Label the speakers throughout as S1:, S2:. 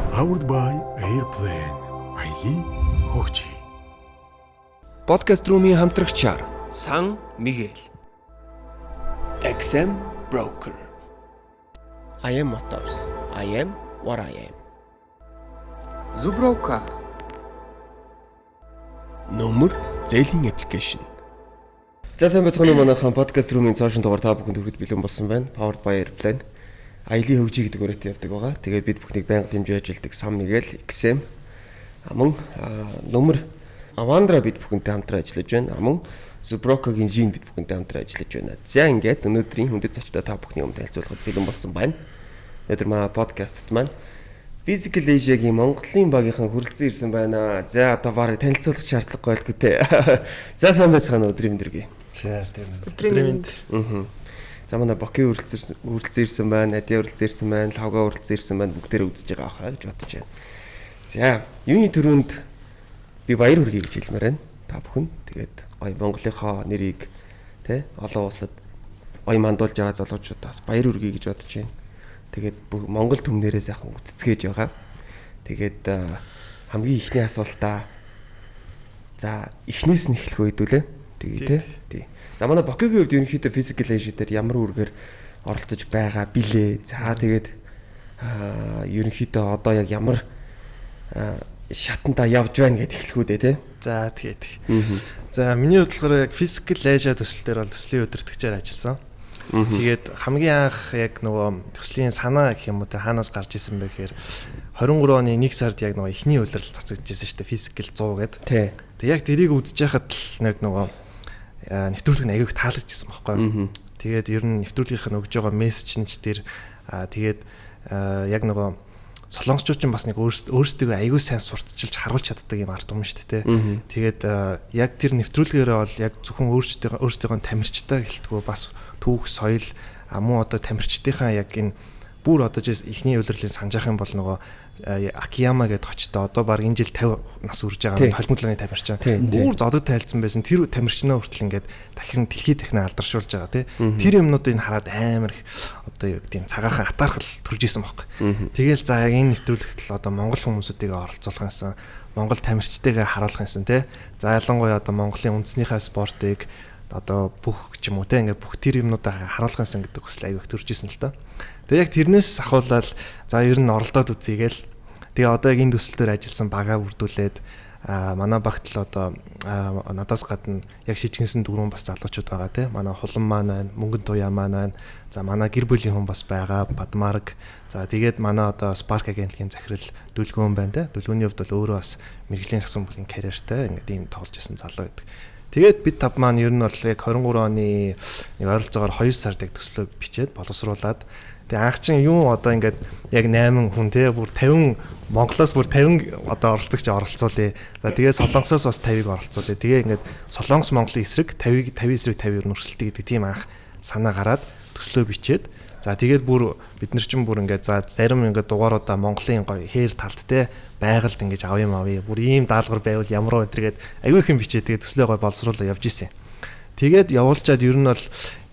S1: Powered by Airplane. Аялын хөгжи.
S2: Podcast Room-ийн хамтрагчаар
S3: Сан Мигэл.
S2: XM Broker.
S3: I am Motors. I am what I am. Zubroka.
S2: Нөмөр зээлийн аппликейшн. За, сайн байцгаана уу, манайхан. Podcast Room-ийн цоошин дугаар та бүхэнд хүргэхэд бэлэн болсон байна. Powered by Airplane. Аялын хөгжий гэдэг өрөөтэй явдаг байгаа. Тэгээд бид бүхнийг байнга дэмжиж ажилладаг Сам Мигэл, XM мөн Нөмөр Авандра бид бүхэнтэй хамтран ажиллаж байна. Мөн Zubroka-гийн Жин бид бүхэнтэй хамтран ажиллаж байна. За, ингээд өнөөдрийн хүндэт зочдоо та бүхний өмнө танилцуулахад бэлэн болсон байна. Өнөөдөр манай подкастт маань Physical Asia-гийн Монголын багийнхан хүрэлцэн ирсэн байна. За, одоо бараг танилцуулах шаардлагагүй байлгүй те. За, сайн байцгаана, өдрийн мэнд хүргэе.
S4: За, тийм.
S5: Өдрийн мэнд.
S2: За, манай Боки хүрэлцэн ирсэн байна, Адиа хүрэлцэн ирсэн байна, Лавга хүрэлцэн ирсэн байна. Бүгдээрээ үзэж байгаа хаа гэж бодож байна. За, юуны түрүүнд би баяр хүргэе гэж хэлмээр байна. Та бүхэн. Тэгээд гоё Монголынхоо нэрийг тэ олон улсад гоё мандуулж байгаа залуучуудаас баяр хүргэе гэж бодож байна. Тэгээд бүх Монгол түмнэрээ сайхан үцэцгээж байгаа. Тэгээд хамгийн ихний асуултаа, за, эхнээс нь эхлэх үед үлээ. Тэгээ тэ. Тий. За, манай Бокигийн хувьд ерөнхийдөө Physical Asia дээр ямар үүргээр оролцож байгаа билээ? За, тэгээд ерөнхийдөө одоо яг ямар шатанда явж байна гэдээ эхлэх үү дээ, тий.
S4: За, тэгээд. За, миний хувьд болохоор яг Physical Asia төсөл дээр бол төслийн удирдагчаар ажилласан. Тэгээд хамгийн анх яг нөгөө төслийн санаа гэх юм уу те хаанаас гарч исэн бэ гэхээр 23 оны 1 сард яг нөгөө эхний улирал цацагдчихсэн шүү дээ, Physical 100 гэдэг. Тэгээд яг тэрийг үзэж байхад л нэг нөгөө нэвтрүүлэг нь аягүй их таалагдчихсан байхгүй юу. Тэгээд ер нь нэвтрүүлгийнх нь өгж байгаа мессеж нь ч тэр тэгээд яг нөгөө солонгосчууд ч бас нэг өөрсдөө аягүй сайн сурталчилж харуулж чаддаг юм ард юм шүү дээ, тэ. Тэгээд яг тэр нэвтрүүлгээрээ бол яг зөвхөн өөрсдийнхөө тамирчтай гэлтгүү бас түүх, соёл, мөн одоо тамирчдынхаа яг энэ бүр одоо жишээ эхний улирлын санжаах юм бол нөгөө Акияма гэдэг хочтой одоо баг энэ жил 50 нас хүрж байгаа холимог тамирчин. Бүр зодог тайлцсан байсан. Тэр тамирчнаа хүртэл ингээд дахин дэлхийд дахин алдаршуулж байгаа, тий. Тэр юмнуудыг хараад амар их одоо юу гэдэг юм цагаахан атаархал төрж исэн байхгүй. Тэгэл за яг энэ нэвтрүүлэгт л одоо монгол хүмүүсүүдийг оролцуулах юмсан, монгол тамирчдыгаа харуулах юмсан, тий. За, ялангуяа одоо Монголын үндэснийхээ спортыг одоо бүх ч юм уу те ингээд бүх тэр юмнуудаа харуулах юмсан гэдэг хүсэл аягүй их төрж исэн л доо. Тэгээ яг тэрнээс ахуулаад за ер нь оролдоод үзье гээл. Тэгээ одоо яг энэ төсөл дээр ажилласан багаа бүрдүүлээд манай багт л одоо надаас гадна яг шижгэнсэн дөрвөн бас залуучууд байгаа те. Манай Хулан маань байна, Мөнгөн Туяа маань байна. За, манай гэр бүлийн хүн бас байгаа, Бадмарг. За, тэгээд манай одоо Spark агентлагийн захирал Дүлгөөн байна те. Дүлгөөний хувьд бол өөрөө бас мэргэжлийн сагсан бүлийн карьертай ингээд ийм тоглож исэн залуу байдаг. Тэгээд бид тав маань ер нь бол яг 23 оны нэг ойролцоогоор 2 сард яг төслөө бичээд боловсруулад тэгээ анх чинь юу одоо ингээд яг 8 хүн те бүр 50 Монголоос бүр 50 одоо оролцогч оролцуулъя. За, тэгээ Солонгосоос бас 50-ыг оролцуулъя. Тэгээ ингээд Солонгос Монголын эсрэг 50-ыг 50 эсрэг 50 ер нь өрсөлдөе гэдэг тийм анх санаа гараад төслөө бичээд, за, тэгээд бүр бид нар чинь бүр ингээд за зарим ингээд дугааруудаа Монголын гоё хээр талд те байгальд ингэж авъя авъя. Бүр ийм даалгавар байвал ямар вэ тэргээд аягүй их юм бичээ, тэгээд төслөө гоё боловсруулаа явж исэн. Тэгээд явуулчаад ер нь бол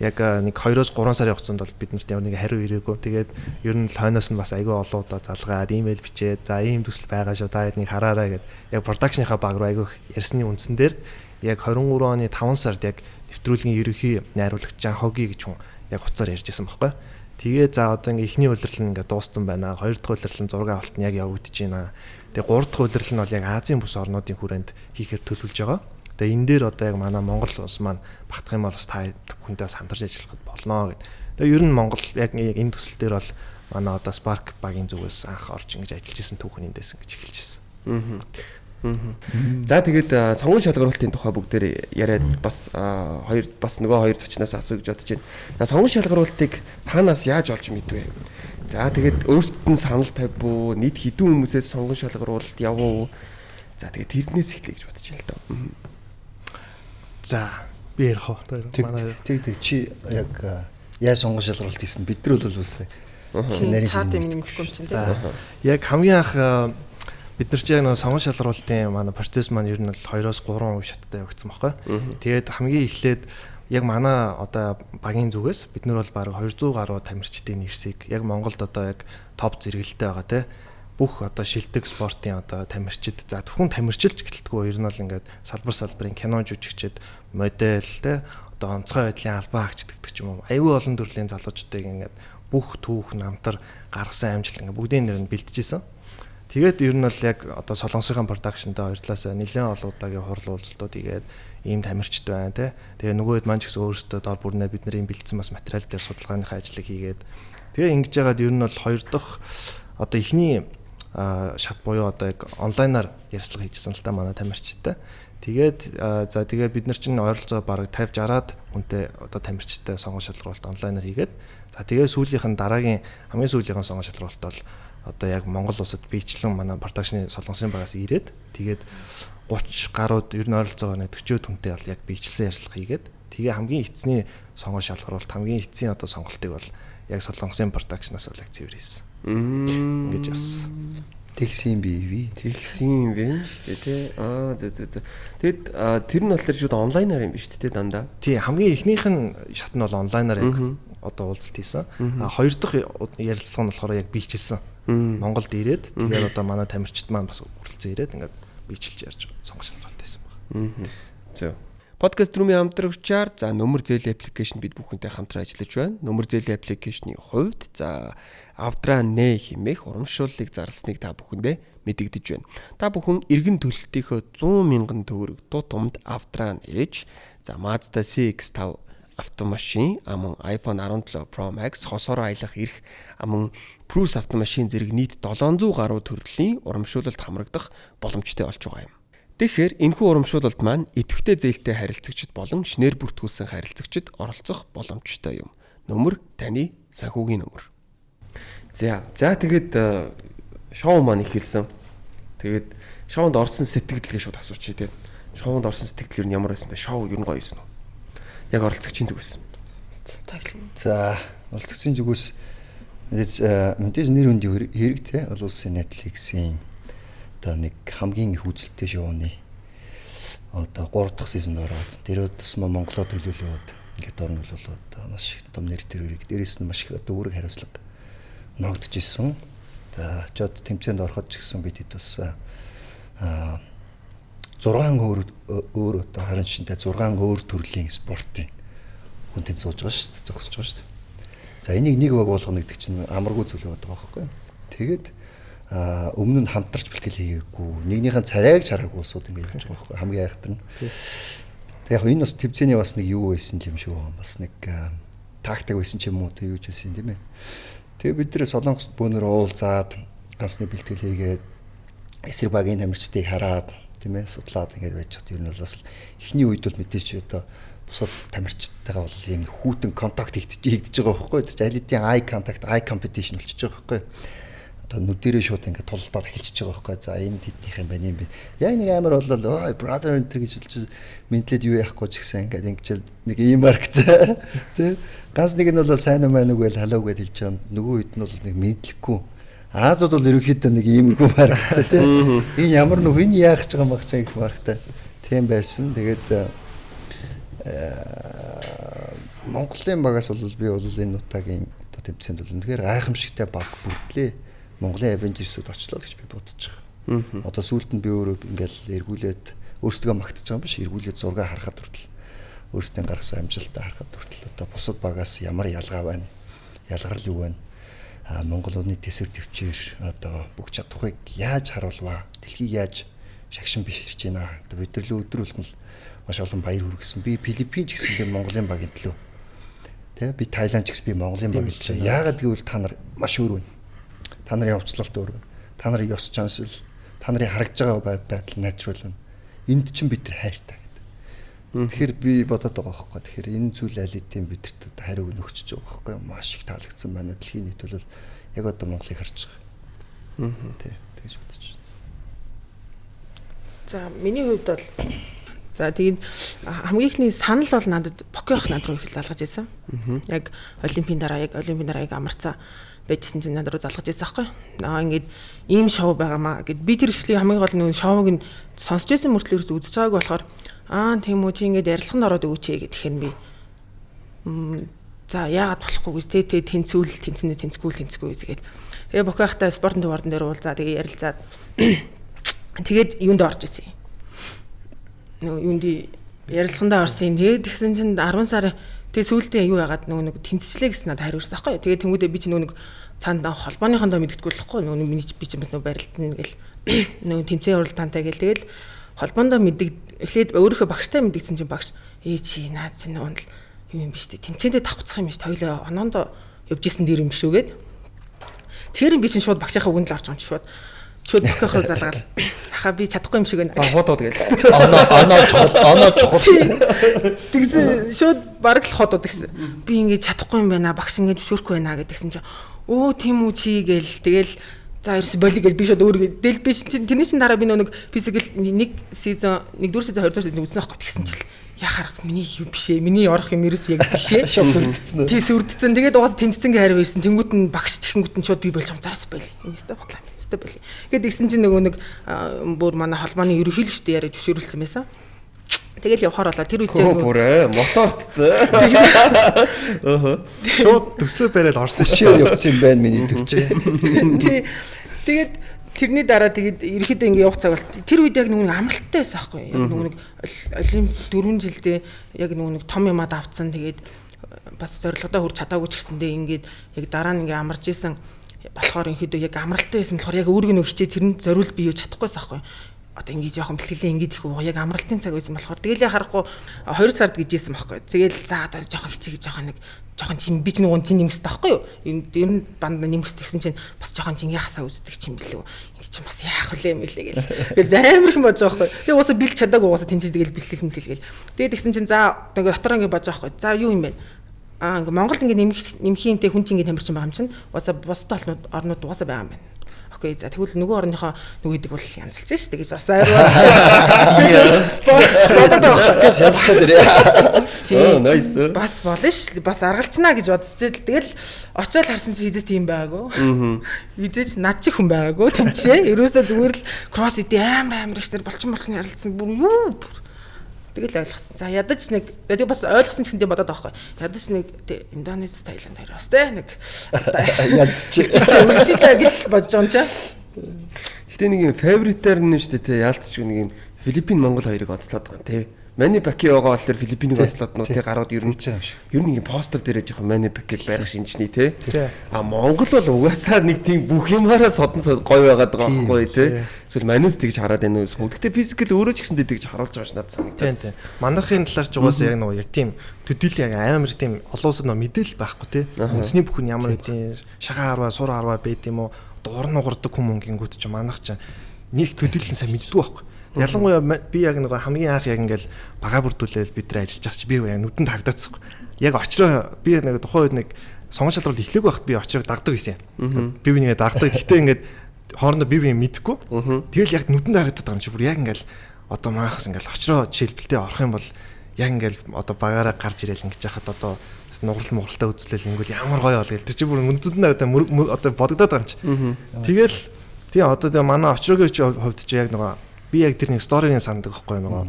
S4: яг нэг 2-оос 3 сарын хугацаанд бол бид нарт ямар нэг хариу ирээгүй. Тэгээд ер нь л хойноос нь бас аягүй олон удаа залгаад имэйл бичээд за ийм төсөл байгаа шүү, та эднийг хараарай гэд яг production ынхаа баг руу аягүй их ярьсны үндсэн дээр яг 23 оны 5 сард яг нэвтрүүлгийн ерөнхий найруулагч Жан Хоги гэж хүн яг утсаар ярьж исэн байхгүй. Тэгээ за одоо ингээ эхний улирал нь ингээ дууссан байна. Хоёр дахь улирал нь зураг авалт нь яг явагдаж байна. Тэгээ гурав дахь улирал нь бол яг Азийн бүс орнуудын хүрээнд хийхээр төлөвлөж байгаа. Тэгээ энэ дээр одоо яг манай Монгол улс маань багтах юм бол бас та бүхэнтэй бас хамтарч ажиллах болно гэд. Тэгээ ер нь Монгол яг энэ төсөл дээр бол манай одоо Spark багийн зүгээс анх орж ингэж ажиллаж исэн түүхэн эндээс ингэж эхэлж ирсэн.
S2: За, тэгээд сонгон шалгаруулалтын тухай бүгдээр яриад бас хоёр бас нөгөө хоёр зочноос асууя гэж бодож байна. За, сонгон шалгаруулалтыг хаанаас яаж олж мэдвэ? За, тэгээд өөрсдөд нь санал тавьв уу? Нийт хэдэн хүмүүсээс сонгон шалгаруулалт явуу? За, тэгээд тэрнээс эхлэе гэж бодож байна л даа.
S4: За, би ярих уу?
S5: Манай
S6: Тэг чи яг яаж сонгон шалгаруулалт хийсэн, бид нар бол бас
S5: нарийн цаад юм мэдэхгүй юм чинь.
S4: За, яг хамгийн анх бид нар чи яг нэг сонгон шалруултын манай процесс маань ер нь бол 2-оос 3 шаттай явагдсан байхгүй. Тэгээд хамгийн эхлээд яг манай одоо багийн зүгээс бид нар бол бараг 200 гаруй тамирчдын нэрсийг яг Монголд одоо яг топ зэрэгэлтэй байгаа те. Бүх одоо шилдэг спортын одоо тамирчид, за зөвхөн тамирчилж гэлтгүй ер нь бол ингээд салбар салбарын кино жүжигчид, модель те, одоо онцгой байдлын албан хаагчид гэдэг ч юм уу. Аюул олон төрлийн залуучдыг ингээд бүх түүх намтар гаргасан амжилт ингээд бүгдийн нэр нь бэлтжижсэн. Тэгээд ер нь бол яг одоо Солонгосын продакшнтай хоёр талаас нэлээд олон удаагийн хурал уулзалтууд хийгээд ийм тамирчид байна те. Тэгээ нөгөө хэд маань ч гэсэн өөрсдөө дор бүрнээ бид нар ийм бэлдсэн бас материал дээр судалгааныхаа ажлыг хийгээд тэгээ ингэж яагаад ер нь бол хоёр дахь одоо эхний шат буюу одоо яг онлайнаар ярилцлага хийжсэн л та манай тамирчидтай. Тэгээд за тэгээд бид нар чинь ойролцоо бараг 50 60-аад хүнтэй одоо тамирчидтай сонгон шалгаруулалт онлайнаар хийгээд за тэгээд сүүлийнх нь дараагийн хамгийн сүүлийнх нь сонгон шалгаруулалт бол одоо яг Монгол улсад биечлэн манай продакшны Солонгосын багаас ирээд тэгээд 30 гарууд ер нь ойролцоогоо 40 хүнтэй бол яг биечлсэн ярилцлага хийгээд тэгээ хамгийн эцсийн сонгон шалгаруулалт хамгийн эцсийн одоо сонголтыг бол яг Солонгосын продакшнаас бол яг цэвэр хийсэн. Ингэж явсан.
S6: Тэгсэн би.
S2: Тэгсэн юм бэ шүү дээ тий. Аа зөө зөө зөө. Тэгэд тэр нь болохоор шууд онлайнаар юм биш үү тий дандаа.
S4: Тий, хамгийн эхнийх нь шат нь бол онлайнаар яг одоо уулзалт хийсэн. А хоёр дахь ярилцлага нь болохоор яг биечлсэн. Монголд ирээд тэгээд одоо манай тамирчид маань бас хүрэлцэн ирээд ингээд биечлж ярьж сонгож шалгалт хийсэн байна.
S2: Зөв. Подкаст рүүмийн хамтрагчаар за нөмөр зээлийн аппликейшн бид бүхэнтэй хамтран ажиллаж байна. Нөмөр зээлийн аппликейшний хувьд за Авдраа нэ хэмээх урамшууллыг зарласныг та бүхэндээ мэдэгдэж байна. Та бүхэн эргэн төлөлтийнхөө 100,000 төгрөг тутамд Авдраа нээж за Mazda CX-5 автомашин, мөн iPhone 17 Pro Max, хосоороо аялах эрх, мөн Prius автомашин зэрэг нийт 700 гаруй төрлийн урамшуулалд хамрагдах боломжтой болж байгаа юм. Тэгэхээр энэхүү урамшуулалд маань идэвхтэй зээлтэй харилцагчид болон шинээр бүртгүүлсэн харилцагчид оролцох боломжтой юм. Нөмөр таны санхүүгийн нөмөр. За тэгээд шоу маань эхэлсэн. Тэгээд шоунд орсон сэтгэлгээ шууд асуучих тий. Шоунд орсон сэтгэл юу ямар байсан бэ? Шоу юу нь гоё байсан уу? Яг оролцогчийн зүгээс.
S6: За, оролцогчийн зүгээс мэдээж нэр хүндийн хэрэг те олон улсын Netflix-ийн одоо нэг хамгийн их үзэлттэй шоуны одоо 3 дахь сизонд ороод тэр тусмаа Монголоо төлөөлөөд ингээд орно бол одоо маш их том нэр төрийг дээрээс нь маш их одоо үүрэг хариуцлага ногдож исэн. За очоод тэмцээнд ороход ч гэсэн бид хэд бас 6 өөр одоо харин шинтэй 6 өөр төрлийн спортын хүнтэй сууж байгаа шүү дээ, зогсож байгаа шүү дээ. За энийг нэг баг болгоно гэдэг чинь амаргүй зүйл байдаг байхгүй. Тэгээд өмнө нь хамтарч бэлтгэл хийгээгүй, нэгнийхэн царайг чараагүй улсууд ингэ явж байгаа байхгүй, хамгийн айхтар нь. Тэг яг энэ бас тэмцээний бас нэг юу байсан юм шиг байна. Бас нэг тактик байсан ч юм уу, тэг юу ч байсан тийм ээ. Тэгээ бид нэр Солонгост бөөнөр уулзаад ганцны бэлтгэл хийгээд эсрэг багийн тамирчдыг хараад тийм ээ судлаад ингээд байж хат ер нь бол бас эхний үед бол мэдээж одоо бусад тамирчдтайгаа бол ийм хүүтэн контакт хийгдэж байгаа байхгүй. Аль хэдийн eye contact, eye competition болчихж байгаа байхгүй. Одоо нүдэрээ шууд ингээд тулдаад эхэлчихэж байгаа байхгүй. За энэ тэднийх юм байна юм бэ. Яг нэг амар болол ой brother enter гэж хэлж мэдлээд юу яахгүй ч гэсэн ингээд ингэжэл нэг ийм маркцаа тий. Ганц нэг нь бол сайн уу мань үг л халуу гэж хэлж байгаа. Нөгөө хэд нь бол нэг мэдлэхгүй. Азууд бол ерөнхийдөө нэг иймэрхүү марктай тий. Энэ ямар нүх энэ яах гэж байгаа юм баг чаа гэх марктай. Тийм байсан. Тэгээд Монголын багаас бол би бол энэ удаагийн одоо тэмцээнд бол үнэхээр гайхамшигтай баг бүрдлээ. Монголын Avengers-үүд очлоо гэж би бодож байгаа. Одоо сүүлд нь би өөрөө ингээл эргүүлээд өөрсдөө магтаж байгаа юм биш, эргүүлээд зураг харахад хүртэл өөрсдийн гаргасан амжилтаа харахад хүртэл одоо бусад багаас ямар ялгаа байна? Ялгарл юу байна? Монгол улны тэсвэр төвчээр одоо бүх чадварыг яаж харуулваа? Дэлхийг яаж шагшин биширч байна? Одоо бид нар л өдөр болгон маш олон баяр хүргэсэн. Би Филиппин ч гэсэн би Монголын багийн төлөө. Тэ би Таиланд ч гэсэн би Монголын багийн төлөө. Яагаад гэвэл та нар маш өөр байна. Та нарын хувцлалт өөр байна. Та нарын ёс чаншил, та нарын харагдж байгаа байдал natural байна. Энд чинь бид нар хайртай гэдэг. Тэгэхээр би бодоод байгаа байхгүй. Тэгэхээр энэ зүйл аль хэдийн бидэрт хариуг нөхчөж байгаа байхгүй. Маш их таалагдсан байна. Дэлхийн нийт бол яг одоо Монголыг харж байгаа. Тэ тэгж бодож байна.
S5: За миний хувьд бол за тэгээд хамгийн ихний санал бол надад Бокиох над руу их залгаж ирсэн. Яг олимпийн дараа яг амарцаа байжсэн чинь над руу залгаж ирсэн байхгүй. Аа ингээд ийм шоу байгаамаа гэд би тэр ихслийн хамгийн гол нь шоуг нь сонсч байсан мөртлөө ерөөс үзэж байгааг болохоор аа тийм үү чи ингээд ярилцлаганд ороод өгөөч ээ гэхээр би За яагаад болохгүй гэж тэ тэнцүүл тэнцэнэ тэнцгүй тэнцгүй үзгээд. Тэгээ Бокахтай спортын төв ордон дээр уулзаа тэгээ ярилцаад тэгээд юунд орж исэн. Нөгөө юунд ярилцлагандаа орсон. Тэгээд тэгсэн чинь 10 сар тэгээ сүүлдээ юу яагаад нөгөө нэг тэнцчлээ гэсэн надад хариу ирсэн байхгүй. Тэгээд тэнгүүдээ би чинь нөгөө нэг цаана холбооныхондоо мэддэггүй л байхгүй. Нөгөө миний би чинь бас нөгөө барилтна гэл нөгөө тэмцээн уралдаантай гэл тэгэл холбоондоо мэддэг эхлээд өөрийнхөө багштай мэддэгсэн чинь багш чи наад чинь унал юу юм биш үү? Тэмцээндээ давхцах юм биш. Хоёлоо оноондоо явж исэн дэр юм биш үү гэд. Тэгэхээр би чинь шууд багшийнхаа үгэнд л орж байгаа юм чи шууд. Шууд бохих руу залгаал. Ахаа би чадахгүй юм шиг байна.
S2: Хот хот гэлсэн.
S6: Оноо чухал.
S5: Тэгсэн шууд бараг л хот хот гэсэн. Би ингэж чадахгүй юм байна. Багш ингэж зөвшөөрөхгүй байна гэдгсэн чинь өө тийм үү чи гээл тэгэл за ерөөс боли гэл би шууд өөрийгөө дэл би чинь тэрний чинь дараа би нэг физикал нэг сизон 1-р сизон 2-р сизон үзсэн аахгүй тэгсэн чил яхаар миний юм биш ээ. Миний орох юм ерөөс яг биш ээ.
S6: Шууд сүрдсэн үү?
S5: Тий сүрдсэн. Тэгээд угаас тэнцсэн гэ хариу ирсэн. Тэнгүүт нь багш тэхэнгүүт нь шууд би болж юм. Заас боли. Юм өстой бодлоо. Өстой боли. Гээд тэгсэн чинь нөгөө нэг бүр манай холбооны ерөнхийлөгчтэй яриад зөвшөөрүүлсэн байсан. Тэгэл явхаар болоо. Тэр үед
S2: яг бүр мотортцсон.
S4: Шууд төслөө бариад орсон
S6: шив явцсан юм байна миний төвчээ.
S5: Тий. Тэгээд тэрний дараа тэгээд ерөөхдөө ингээ явах цаг бол тэр үед яг нөгөө нэг амралттай байсан байхгүй яг нөгөө нэг олимп 4 жилдээ яг нөгөө нэг том юмад авцсан тэгээд бас зорилгодоо хүрч чадаагүй ч гэсэндээ ингээд яг дараа нь ингээ амарч исэн болохоор ерөөхдөө яг амралттай байсан болохоор яг өөрийгөө нөгөө хичээ тэрэнд зориул би юу чадахгүйсэн байхгүй одоо ингэж жоохон бэлтгэлээ ингэж их үү яг амралтын цаг байсан болохоор тэгэл харахгүй 2 сард гэж ийсэн байхгүй тэгэл за одоо жоохон хичээгээ жоохон нэг жоохон чим би ч нөгөө чинь нэмэх хэрэгтэй байхгүй юу ер нь банд нэмэх гэсэн чинь бас жоохон чингийн хасаа үздэг чинь билүү энэ чинь бас яах вэ юм бэлээ гэл тэгэл амар их бодож байгаа байхгүй тэгээ уусаа бэлж чадаагүй уусаа тэнцээ тэгэл бэлтгэл мэлтгэл гэл тэгээд тэгсэн чинь за тэгээ дотор ингэ бодож байгаа байхгүй за юу юм бэ аа ингээ Монголд ингээ нэмэх юмтэй хүн чинь ингээ тамирчин байгаа юм чинь уусаа бусад орнууд уусаа байгаа юм байна. Окей за тэгвэл нөгөө орныхоо нөгөө гэдэг бол янзалж шүү дээ гэж бас
S6: бодоод байгаа гэж янзалчаад ирээ.
S2: Оо nice.
S5: Бас болно шүү. Бас аргалчнаа гэж бодож тэгэл очиод харсан чи хизээч тийм байгаагүй. Хизээч над чи хүн байгаагүй тэмцээ. Ерөөсөө зүгээр л кроссфит амар амар ихсээр болчин болчин ярилцсан бүр юу. Тэгэл ойлгосон. За ядаж нэг тэг бас ойлгосон ч гэсэндээ бодоод байгаа байхгүй. Ядаж нэг Индонез, Таиланд хоёр бас те нэг
S6: янзч
S5: үлзийтэй гэл бодож байгаа юм чи.
S2: Гэтэ нэг юм фаворитаар нь шүү дээ те яалтч нэг юм Филиппин, Монгол хоёрыг онцлоод байгаа юм те. Мани Пакиого болохоор Филиппинийг онцлоод нуу те гарууд ер нь нэг постэр дээр жоохон Мани Пакиг байрах шинжний те. А Монгол бол угаасаа нэг тийм бүх юмараа содон гоё байгаад байгаа байхгүй те. Эсвэл манус тэгж хараад байна уу? Гэхдээ физикал өөрөө ч гэсэн тэгж харуулж байгаа ш надад санагдаад.
S4: Тийм. Манайхын талаар ч угаасаа яг нөгөө яг тийм төдийл яг амар тийм олон улсад нөгөө мэдээлэл байхгүй те. Үндэсний бүхэн ямар хэдийн шахаа харваа, сур харваа байд юм уу? Дуурн угардаг хүмүүс гингүүт ч манайх ч нэг төдийлэн сайн мэддэггүй байхгүй. Ялангуяа би яг нөгөө хамгийн анх яг ингээл бага бүрдүүлээл бид нар ажиллаж байгаа чи би яг нүдэнд харагдаацсан. Яг очроо би нэг тухайн үед нэг сонгон шалралт эхлэегүй байхад би очрог дагдаг байсан юм. Би бинийгээ дагдаг. Гэхдээ ингээд хоорондоо би бие мэдэхгүй. Тэгэл яг нүдэнд харагдаад байгаа юм чи бүр яг ингээл одоо маахас ингээл очроо жишээлбэлтэй орох юм бол яг ингээл одоо багаараа гарч ирээл ингэж яхад одоо бас нуграл мугралтай үзүүлэл ингүүл ямар гоё бол гэл тэр чи бүр нүдэнд харагдаа одоо бодогдоод байгаа юм чи. Тэгэл тий одоо тэгээ манай очрогийн хувьд чи яг нөгөө би яг тэр нэг сториг сандаг байхгүй нөгөө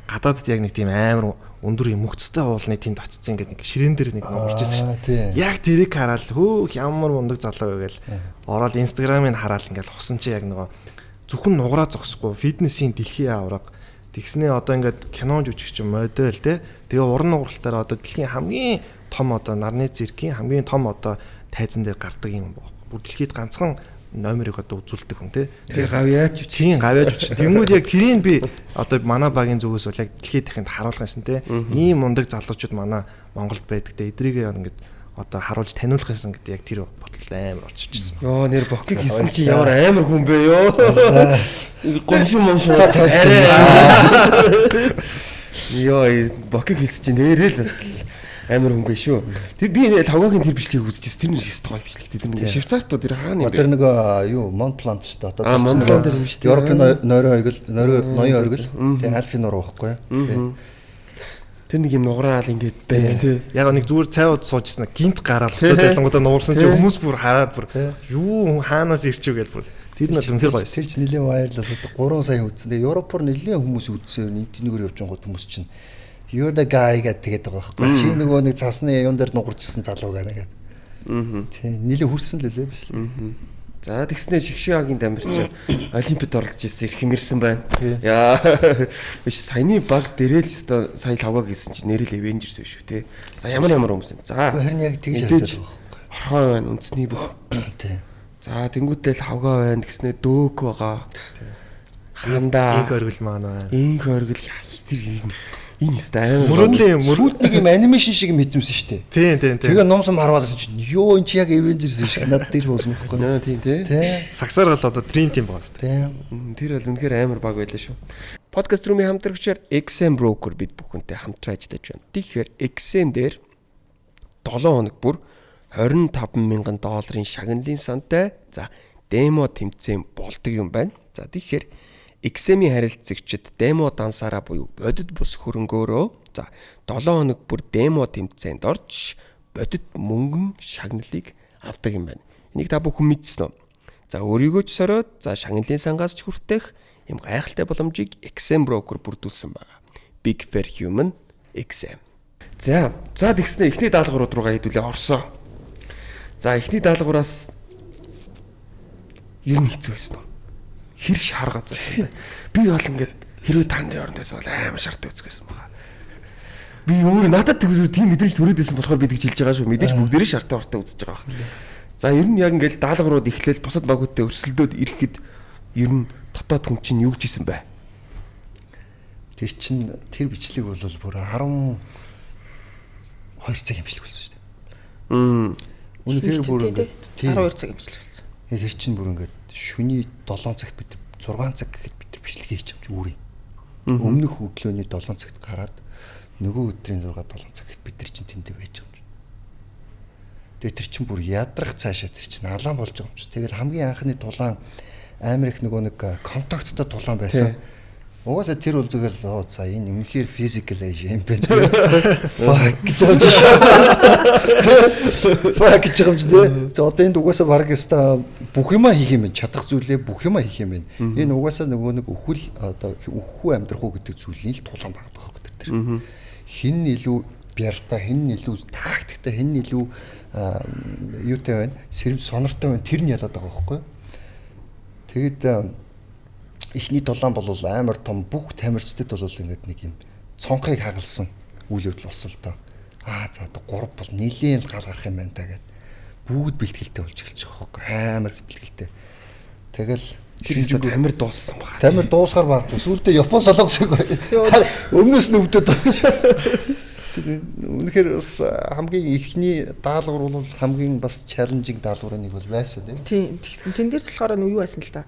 S4: гадаадд яг нэг тийм амар өндөр юм мөгцтэй уулны тэнд очсон ингээд нэг ширээн дээр нэг нугарч ирсэн шүү дээ. Яг тэрийг хараад хөөх ямар мундаг залуу вэ гээл ороод инстаграмыг хараад ингээд хусан чи яг нөгөө зөвхөн нугараа зогсохгүй фитнесийн дэлхийн авраг тэгснээ одоо ингээд кино жүжигч модель те тэгээ уран нугаралтаараа одоо дэлхийн хамгийн том одоо нарны циркийн хамгийн том одоо тайзан дээр гардаг юм байна. Бүр дэлхийд ганцхан номерыг одоо үзүүлдэг хүн тий.
S2: Тэр гавьяач
S4: үч. Тийм гавьяач үч. Тэнгүүд яг тэрийг би одоо манай багийн зүгээс бол яг дэлхийд дахинд харуулах юмсан тий. Ийм мундаг залуучууд манай Монголд байдаг тий. Эдрийг ингээд одоо харуулж таниулах юмсан гэдэг яг тэр бодол амар орж ирсэн.
S2: Йоо нэр бокиг хийсэн чи ямар амар хүн бэ ёо. Гомшин момшин. Йоо бокиг хийсэн чи нэрээ л бас амар хүн бэ шүү. Тэр би лавгагийн тэр бичлэгийг үзчихсэн. Тэр нь их гоё бичлэг. Тэр нэг Швейцартууд тэр хаана юм бэ?
S6: Тэр нэг юу Mont Blanc шүү дээ.
S2: Одоо Mont Blanc дээр юм шүү дээ.
S6: Европын нойрон оргил, ноён оргил. Тэгээ Альфын нуур байхгүй юу?
S2: Тэр нэг юм нуграал ингээд байдаг тий.
S4: Яг нэг зүгээр цайвууд суужсэн гинт гараал хуцаад ялангуудаа нуурсан чи хүмүүс бүр хараад бүр юу хаанаас ирчүү гэл бүр тэр нь бол үнэхээр гоё.
S6: Тэр ч нэлийн вайрал болоод 3 сая үзсэн. Тэгээ Европоор нэлийн хүмүүс үзсэн. Энд тэнийгөр явж байгаа хүмүүс чинь You're the guy гэдэг тэгээд байгаа байхгүй. Чи нөгөө нэг цасны юун дээр нугарчсан залуу гэнэ гэдэг. Тийм нилээ хүрсэн л лээ биш л.
S2: За тэгснээ Шигшээгийн дамирч Олимпиад оролцож ирсэн эрх юмэрсэн байна. Яа биш саяны баг дээрээ л өстой сая лавга гэсэн чинь нэрэл Avengers биш үү те. За ямар ямар хүмүүс юм. За
S6: харин яг тэгж харагдаад байгаа байхгүй.
S2: Орхоо байна үндэсний бүх.
S6: Тий.
S2: За тэнгуүтэл хавга байна гэснээ дөөк байгаа. Хандаа.
S4: Инх оргил маань байна.
S2: Инх оргил тэр энэ өстой амар.
S4: Мөрөөдлийн
S6: Сүйд нэг юм анимашн шиг юм хийцэмсэн шүү дээ.
S4: Тийм тийм тийм.
S6: Тэгээ номсон харваалсан чинь ёо эн чи яг Avengers биш надад тэгж болсон байхгүй.
S2: Нөө тийм тий.
S6: Тий.
S4: Сагсаар бол одоо Dream Team байгаа шүү дээ.
S6: Тийм.
S2: Тэр бол үнэхээр амар баг байлаа шүү. Подкаст рүүмийн хамтрагчаар XM Broker бид бүхэнтэй хамтран ажиллаж байна. Тэгэхээр XM дээр 7 хоног бүр $25,000 шагналын сантай за демо тэмцээн болдог юм байна. За тэгэхээр XM-ийн харилцагчид демо дансаараа буюу бодит бус хөрөнгөөрөө за 7 хоног бүр демо тэмцээнд орж бодит мөнгөн шагналыг авдаг юм байна. Энийг та бүхэн мэдсэн үү? За өөрийгөө ч сороод за шагналын сангаас ч хүртэх юм гайхалтай боломжийг XM Broker бүрдүүлсэн байна. Big Fair Human XM. За тэгснэ эхний даалгаврууд руугаа хэдүүлээ орсоо. За эхний даалгавраас ер нь хэцүү байсан уу? Хэр шарга байсан бэ? Би бол ингээд хэрвээ та нарын оронд байсан бол амар шартай үзэх байсан байгаа. Би өөр надад тэгвэл тийм мэдрэмж төрөөд байсан болохоор би тэгж хэлж байгаа шүү. Мэдээж бүгдээрээ шартай ортой үзэж байгаа байх. За ер нь яг ингээд даалгаврууд эхлээл бусад багуудтай өрсөлдөөд ирэхэд ер нь дотоод хүн чинь юу гэж исэн бэ?
S6: Тэр чинь тэр бичлэг бол бүр 12 цаг имжлэг болсон шүү дээ. Үнэхээр бүр ингээд
S5: 12 цаг имжлэг болсон.
S6: Тэр чинь бүр ингээд шөний 7 цагт бид 6 цаг гэхэд бид бичлэг хийж юм чи үүрий. Өмнөх өглөөний 7 цагт гараад нөгөө өдрийн 6 7 цагт бид нар чинь тэндээ байж байгаа юм чи. Тэгээ тэр чинь бүр ядрах цаашаа тэр чинь алаан болж байгаа юм чи. Тэгэл хамгийн анхны тулаан амар их нөгөө нэг контакттай тулаан байсан. Угаасаа тэр бол зүгээр л за энэ үнэхээр physical age юм байна. Fuck гэж байгаа юм чи. Fuck гэж байгаа юм чи. За одоо энд угаасаа баг өста бүх юма хийх юм байна. Чадах зүйлээ бүх юма хийх юм байна. Энэ угаасаа нөгөө нэг өхөл одоо өхүү амьдрах уу гэдэг зүйлийн л тулаан багт байгаа байхгүй тэр. Хин нь илүү бярта, хин нь илүү тактиктай, хин нь илүү юутай байна? Сэрэм сонортой байна. Тэр нь ялаад байгаа байхгүй. Тэгэд эхний тулаан бол амар том бүх тамирчдад бол ингээд нэг юм цонхыг хагалсан үйл явдал болсон л доо. Аа за одоо 3 бол нилээн л гал гарах юм байна та гэд бүгд бэлтгэлтэй болж эхэлж байгаа хөөх. Амар бэлтгэлтэй. Тэгэл
S2: тэр тамир дууссан баг.
S6: Тамир дуусгаар барахгүй. Сүүлдээ Япон солонгосыг өмнөөс нь өвдөд байгаа шүү. Үнэхээр бас хамгийн эхний даалгавар бол хамгийн бас challenging даалгаврын нэг бол байсан тийм.
S5: Тийм. Тэгсэн. Тэн дээр болохоор юу байсан л та.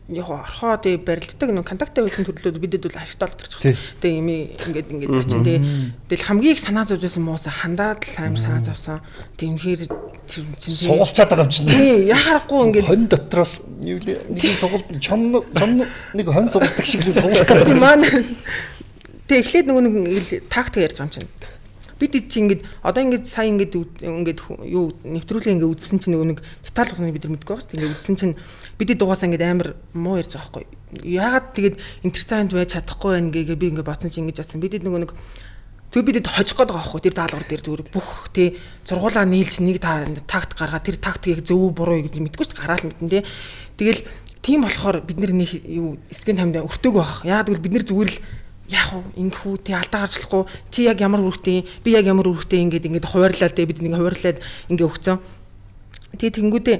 S5: Яг орхоо тэгээ барилддаг нэг контакттай байсан төрлүүд бидэд бол ашигтай болдог ч. Тэгээ юм ингээд ингээд очин тэгээ тэгэл хамгийн их санаа зовж байсан мууса хандаад л амар санаа зовсон. Тэг үнэхээр тэр чинь
S6: сугалчаад байгаа юм чинь.
S5: Тий, яхахгүй ингээд
S6: хон дотроос юу лээ нэг сугалт чон нэг хон сугалдаг шиг нэг сугалах гэдэг.
S5: Маань тэгээ эхлээд нөгөө нэг тактик ярьж байгаа юм чинь. Бид эд чи ингээд одоо ингээд сая ингээд ингээд юу нэвтрүүлэг ингээд үзсэн чинь нөгөө нэг деталь болгоныг бид нар мэдгүй байгаа шүү дээ. Ингээд үзсэн чинь бид эд угаасаа ингээд амар муу ярьж байгаа байхгүй. Яагаад тэгээд entertainment байж чадахгүй байна гээгээ би ингээд бодсон чинь ингэж бодсон. Бид эд нөгөө нэг тэг бид эд хожих гээд байгаа байхгүй. Тэр даалгавар дээр зүгээр бүх тий сургуулаа нийлж нэг такт гаргаад тэр тактикийг зөв буруу гэдэг мэдгүй шүү дээ. Гараал мэдэн тий. Тэгэл тийм болохоор бид нар нэг юу скрин таймд өртөөг байх. Яагаад гэвэл бид нар зүгээр л яах вэ? Ингэх үү? Тэ алдаа гарч болохгүй. Чи яг ямар үүрэгтэй? Би яг ямар үүрэгтэй ингээд ингээд хуваарлаа тэ бид ингээд хуваарлаад ингээ өгцөн. Тэгээ тэнгүүдээ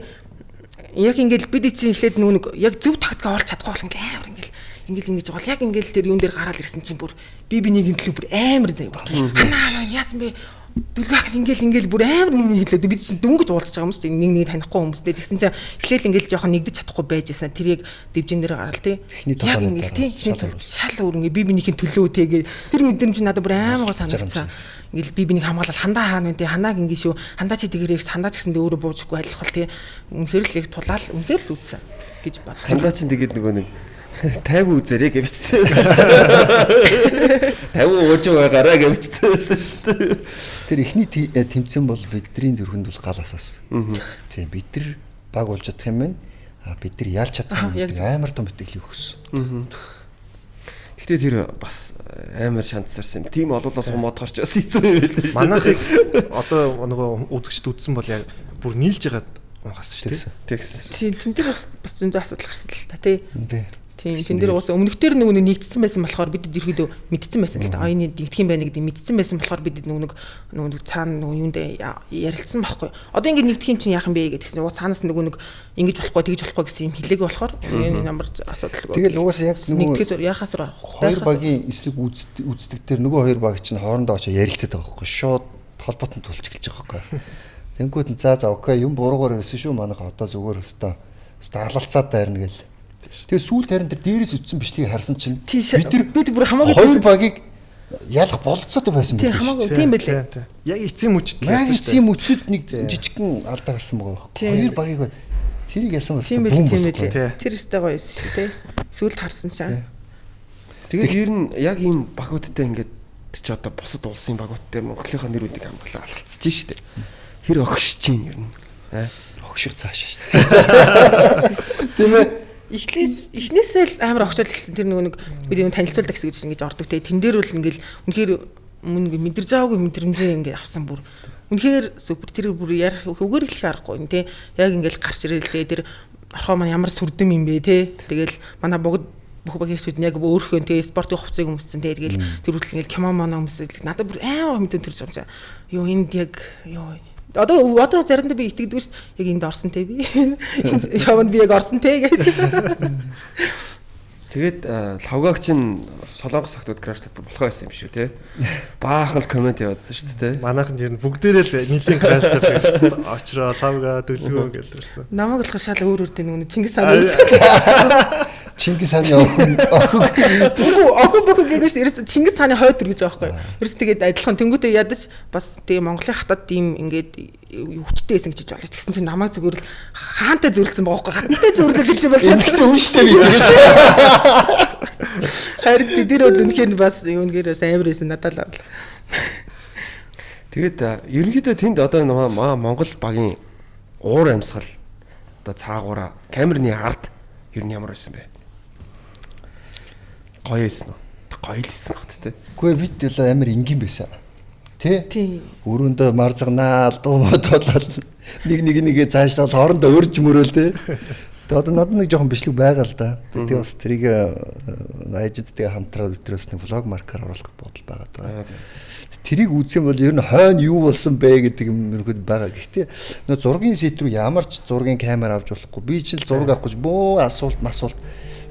S5: яг ингээд бид чинь эхлээд нөгөө нэг яг зөв тактик олж чадахгүй бол ингээд амар ингээд ингээд ингэж байгаа. Яг ингээд тэр юун дээр гараал ирсэн чинь бүр би бинийг имтлүү бүр амар заяа. Ханаа яасан бэ? Дүлгэх ингээл ингээл бүр амар нэг хэлээд бид чинь дөнгөж уулзж байгаа юм шүү дээ. Нэг нэг танихгүй хүмүүстэй. Тэгсэн чинь эхлээл ингээл жоохон нэгдэж чадахгүй байж исэн. Тэр яг дивжин дээр гараал тий. Яг ингээл тий. Шал өөр ингээ би бинийхин төлөө тэгээ тэр мэдрэмж надад бүр амар гоо санагдсан. Ингээл би бинийг хамгаалал хандаа хаана вэ тий. Ханааг ингээ шүү. Хандаа чи тэгэрээ хандаа ч гэсэндээ өөрөө буужгүй алих бол тий. Үнэхээр л яг тулаал үнэхээр л үтсэн гэж бодсон.
S2: Хандаа чинь тэгээд нөгөө нэг 50 үзээрэй гэж бичсэн шүү дээ. 50 ууж байгаарай гэж бичсэн шүү дээ.
S6: Тэр эхний тэмцээн бол бидний зүрхэнд бол гал асаасан. Тийм бид нар баг болж чадах юм байна. А бид нар ялж чадах юм амар том итгэлийг өгсөн.
S2: Гэхдээ тэр бас амар шантсарсан юм. Тийм олоолаа сумаад гарч бас хэцүү юм байлээ шүү.
S4: Манайхыг одоо нөгөө үзэгчд үзсэн бол яг бүр нийлж байгаад унгасан шүү дээ.
S2: Тэгсэн.
S5: Тийм тэн дээр бас зөндөө асуудал гарсан л та тий.
S6: Тий.
S5: Тийм тэн дээр уус өмнөхдөр нөгөө нэг нэгдсэн байсан болохоор бид ерөөдөө мэдсэн байсан л та. А энэ нэгдэх юм байна гэдэг мэдсэн байсан болохоор бид нөгөө нэг цаана нөгөө юунд ярилцсан байхгүй. Одоо ингэ нэгдэх юм чинь яах юм бэ гэдгсэн. Уус цаанаас нөгөө нэг ингэж болохгүй тэгж болохгүй гэсэн юм хэлээг болохоор энэ ямар асуудалгүй.
S6: Тэгэл угаасаа яг нөгөө
S5: нэгдэхээс яхаас
S6: хоёр багийн эсрэг үздэг дээр нөгөө хоёр баг чинь хоорондоо очиж ярилцаад байгаа байхгүй. Шууд холбоотон тулч эхэлж байгаа байхгүй. Тэнгүүд нь за окей юм буруугаар ирсэн шүү манайх одоо зүгээр өстө алалцаад дайрна гэл. Тэгээ сүүлд харин тэр дээрээс үтсэн бичлэгийг харсан чинь
S5: бид бүр хамаагүй
S6: хоёр багийг ялах болцоотой байсан
S5: байх шүү. Хамаагүй тийм байлээ.
S4: Яг эцсийн мөчд
S6: л ялсан шүү. Эцсийн мөчд нэг жижигхэн алдаа гарсан байгаа байхгүй. Хоёр багийг тэрийг ясан бас
S5: бүүн байлээ. Тэр өстэй гоё байсан шүү тий. Сүүлд харсан чинь.
S2: Тэгээд ер нь яг ийм багуудтай ингээд ч одоо бусад улсын багуудтай Монголынхаа нэрүүдийг амгалаа алалцж шүү дээ. Хэр огшиж чинь ер нь.
S6: Огших цаашаа шүү дээ. Тийм ээ.
S5: Эхнээсээ л амар огшоол эхэлсэн. Тэр нөгөө нэг бид юм танилцуулдаг хэсэг гэж ингэж ордог те. Тэн дээр бол ингээл үнэхээр мөн ингээ мэдэрж байгаагүй мэдрэмжээ ингээ авсан бүр. Үнэхээр супер тэр бүр ярих үгээр хэлэх аргагүй те. Яг ингээл гарч ирэл те. Тэр орхоо маань ямар сүрдэм юм бэ те. Тэгэл манай бүх багийн хэсүүд нь яг өөрхөн те спортын хувцсыг өмссөн те. Тэгэл тэр хүртэл ингээл кимоно моно өмсөөл надад бүр амар мэдэн төрж байгаа юм чи. Йоо энд яг ёо Одоо заримдаа би итгэдэггүй шүү дээ. Яг энд орсон те би. Яванд би яг орсон те гэдэг.
S2: Тэгээд лавгаагч нь Солонгос охтууд крашлаад бүр болохоо байсан юм шүү те. Баахан л комент яваадсан шүү дээ.
S4: Манайхан ер нь бүгдээрээ л нийтийн крашлж байгаа шүү дээ. Очроо, лавга, төлгөө гэж төрсөн.
S5: Намайг болохоор шал өөр өөр те нөгөө Чингис хаан үүсгэн.
S6: Чингис хааны охин
S5: охин бохин гэдэг чинь ерөөс Чингис хааны хойд төр гэж байгаа байхгүй. Ерөөс тэгээд адилхан тэнгуүтээ ядаж бас тэгээ Монголын хатад ийм ингээд хүчтэй байсан гэж болж. Тэгсэн чинь намайг зүгээр л хаантай зөвлөсөн байгаа байхгүй. Хатантай зөвлөл гэж бас
S6: шалтай үнштэй би гэж.
S5: Харин тэр бол үнэхээр бас үнэхээр бас амар байсан надад л.
S2: Тэгээд ерөнхийдөө тэнд одоо Монгол багийн уур амьсгал одоо цаагаараа камерны ард ер нь ямар байсан бэ? Гоё байсан уу? Гоё л байсан багт те.
S6: Үгүй бид л амар энгийн байсан. Тэ? Өрөөндөө марзагнаа, дуу модолол нэг нэг нэгээ цаашлал хоорондоо өрж мөрөөл те. Тэгээ одоо надад нэг жоохон бичлэг байгаа л да. Би тэгээ бас тэрийг ажидтэйгээ хамтраад өдрөөс нэг влог маркер оруулах бодол байгаа даа. Тэрийг үзсэн бол ер нь хойно юу болсон бэ гэдэг юм ерөнхийд байгаа. Гэхдээ нөө зургийн сет рүү ямар ч зургийн камер авч болохгүй. Би чинь л зураг авах гэж бөө асуулт масуулт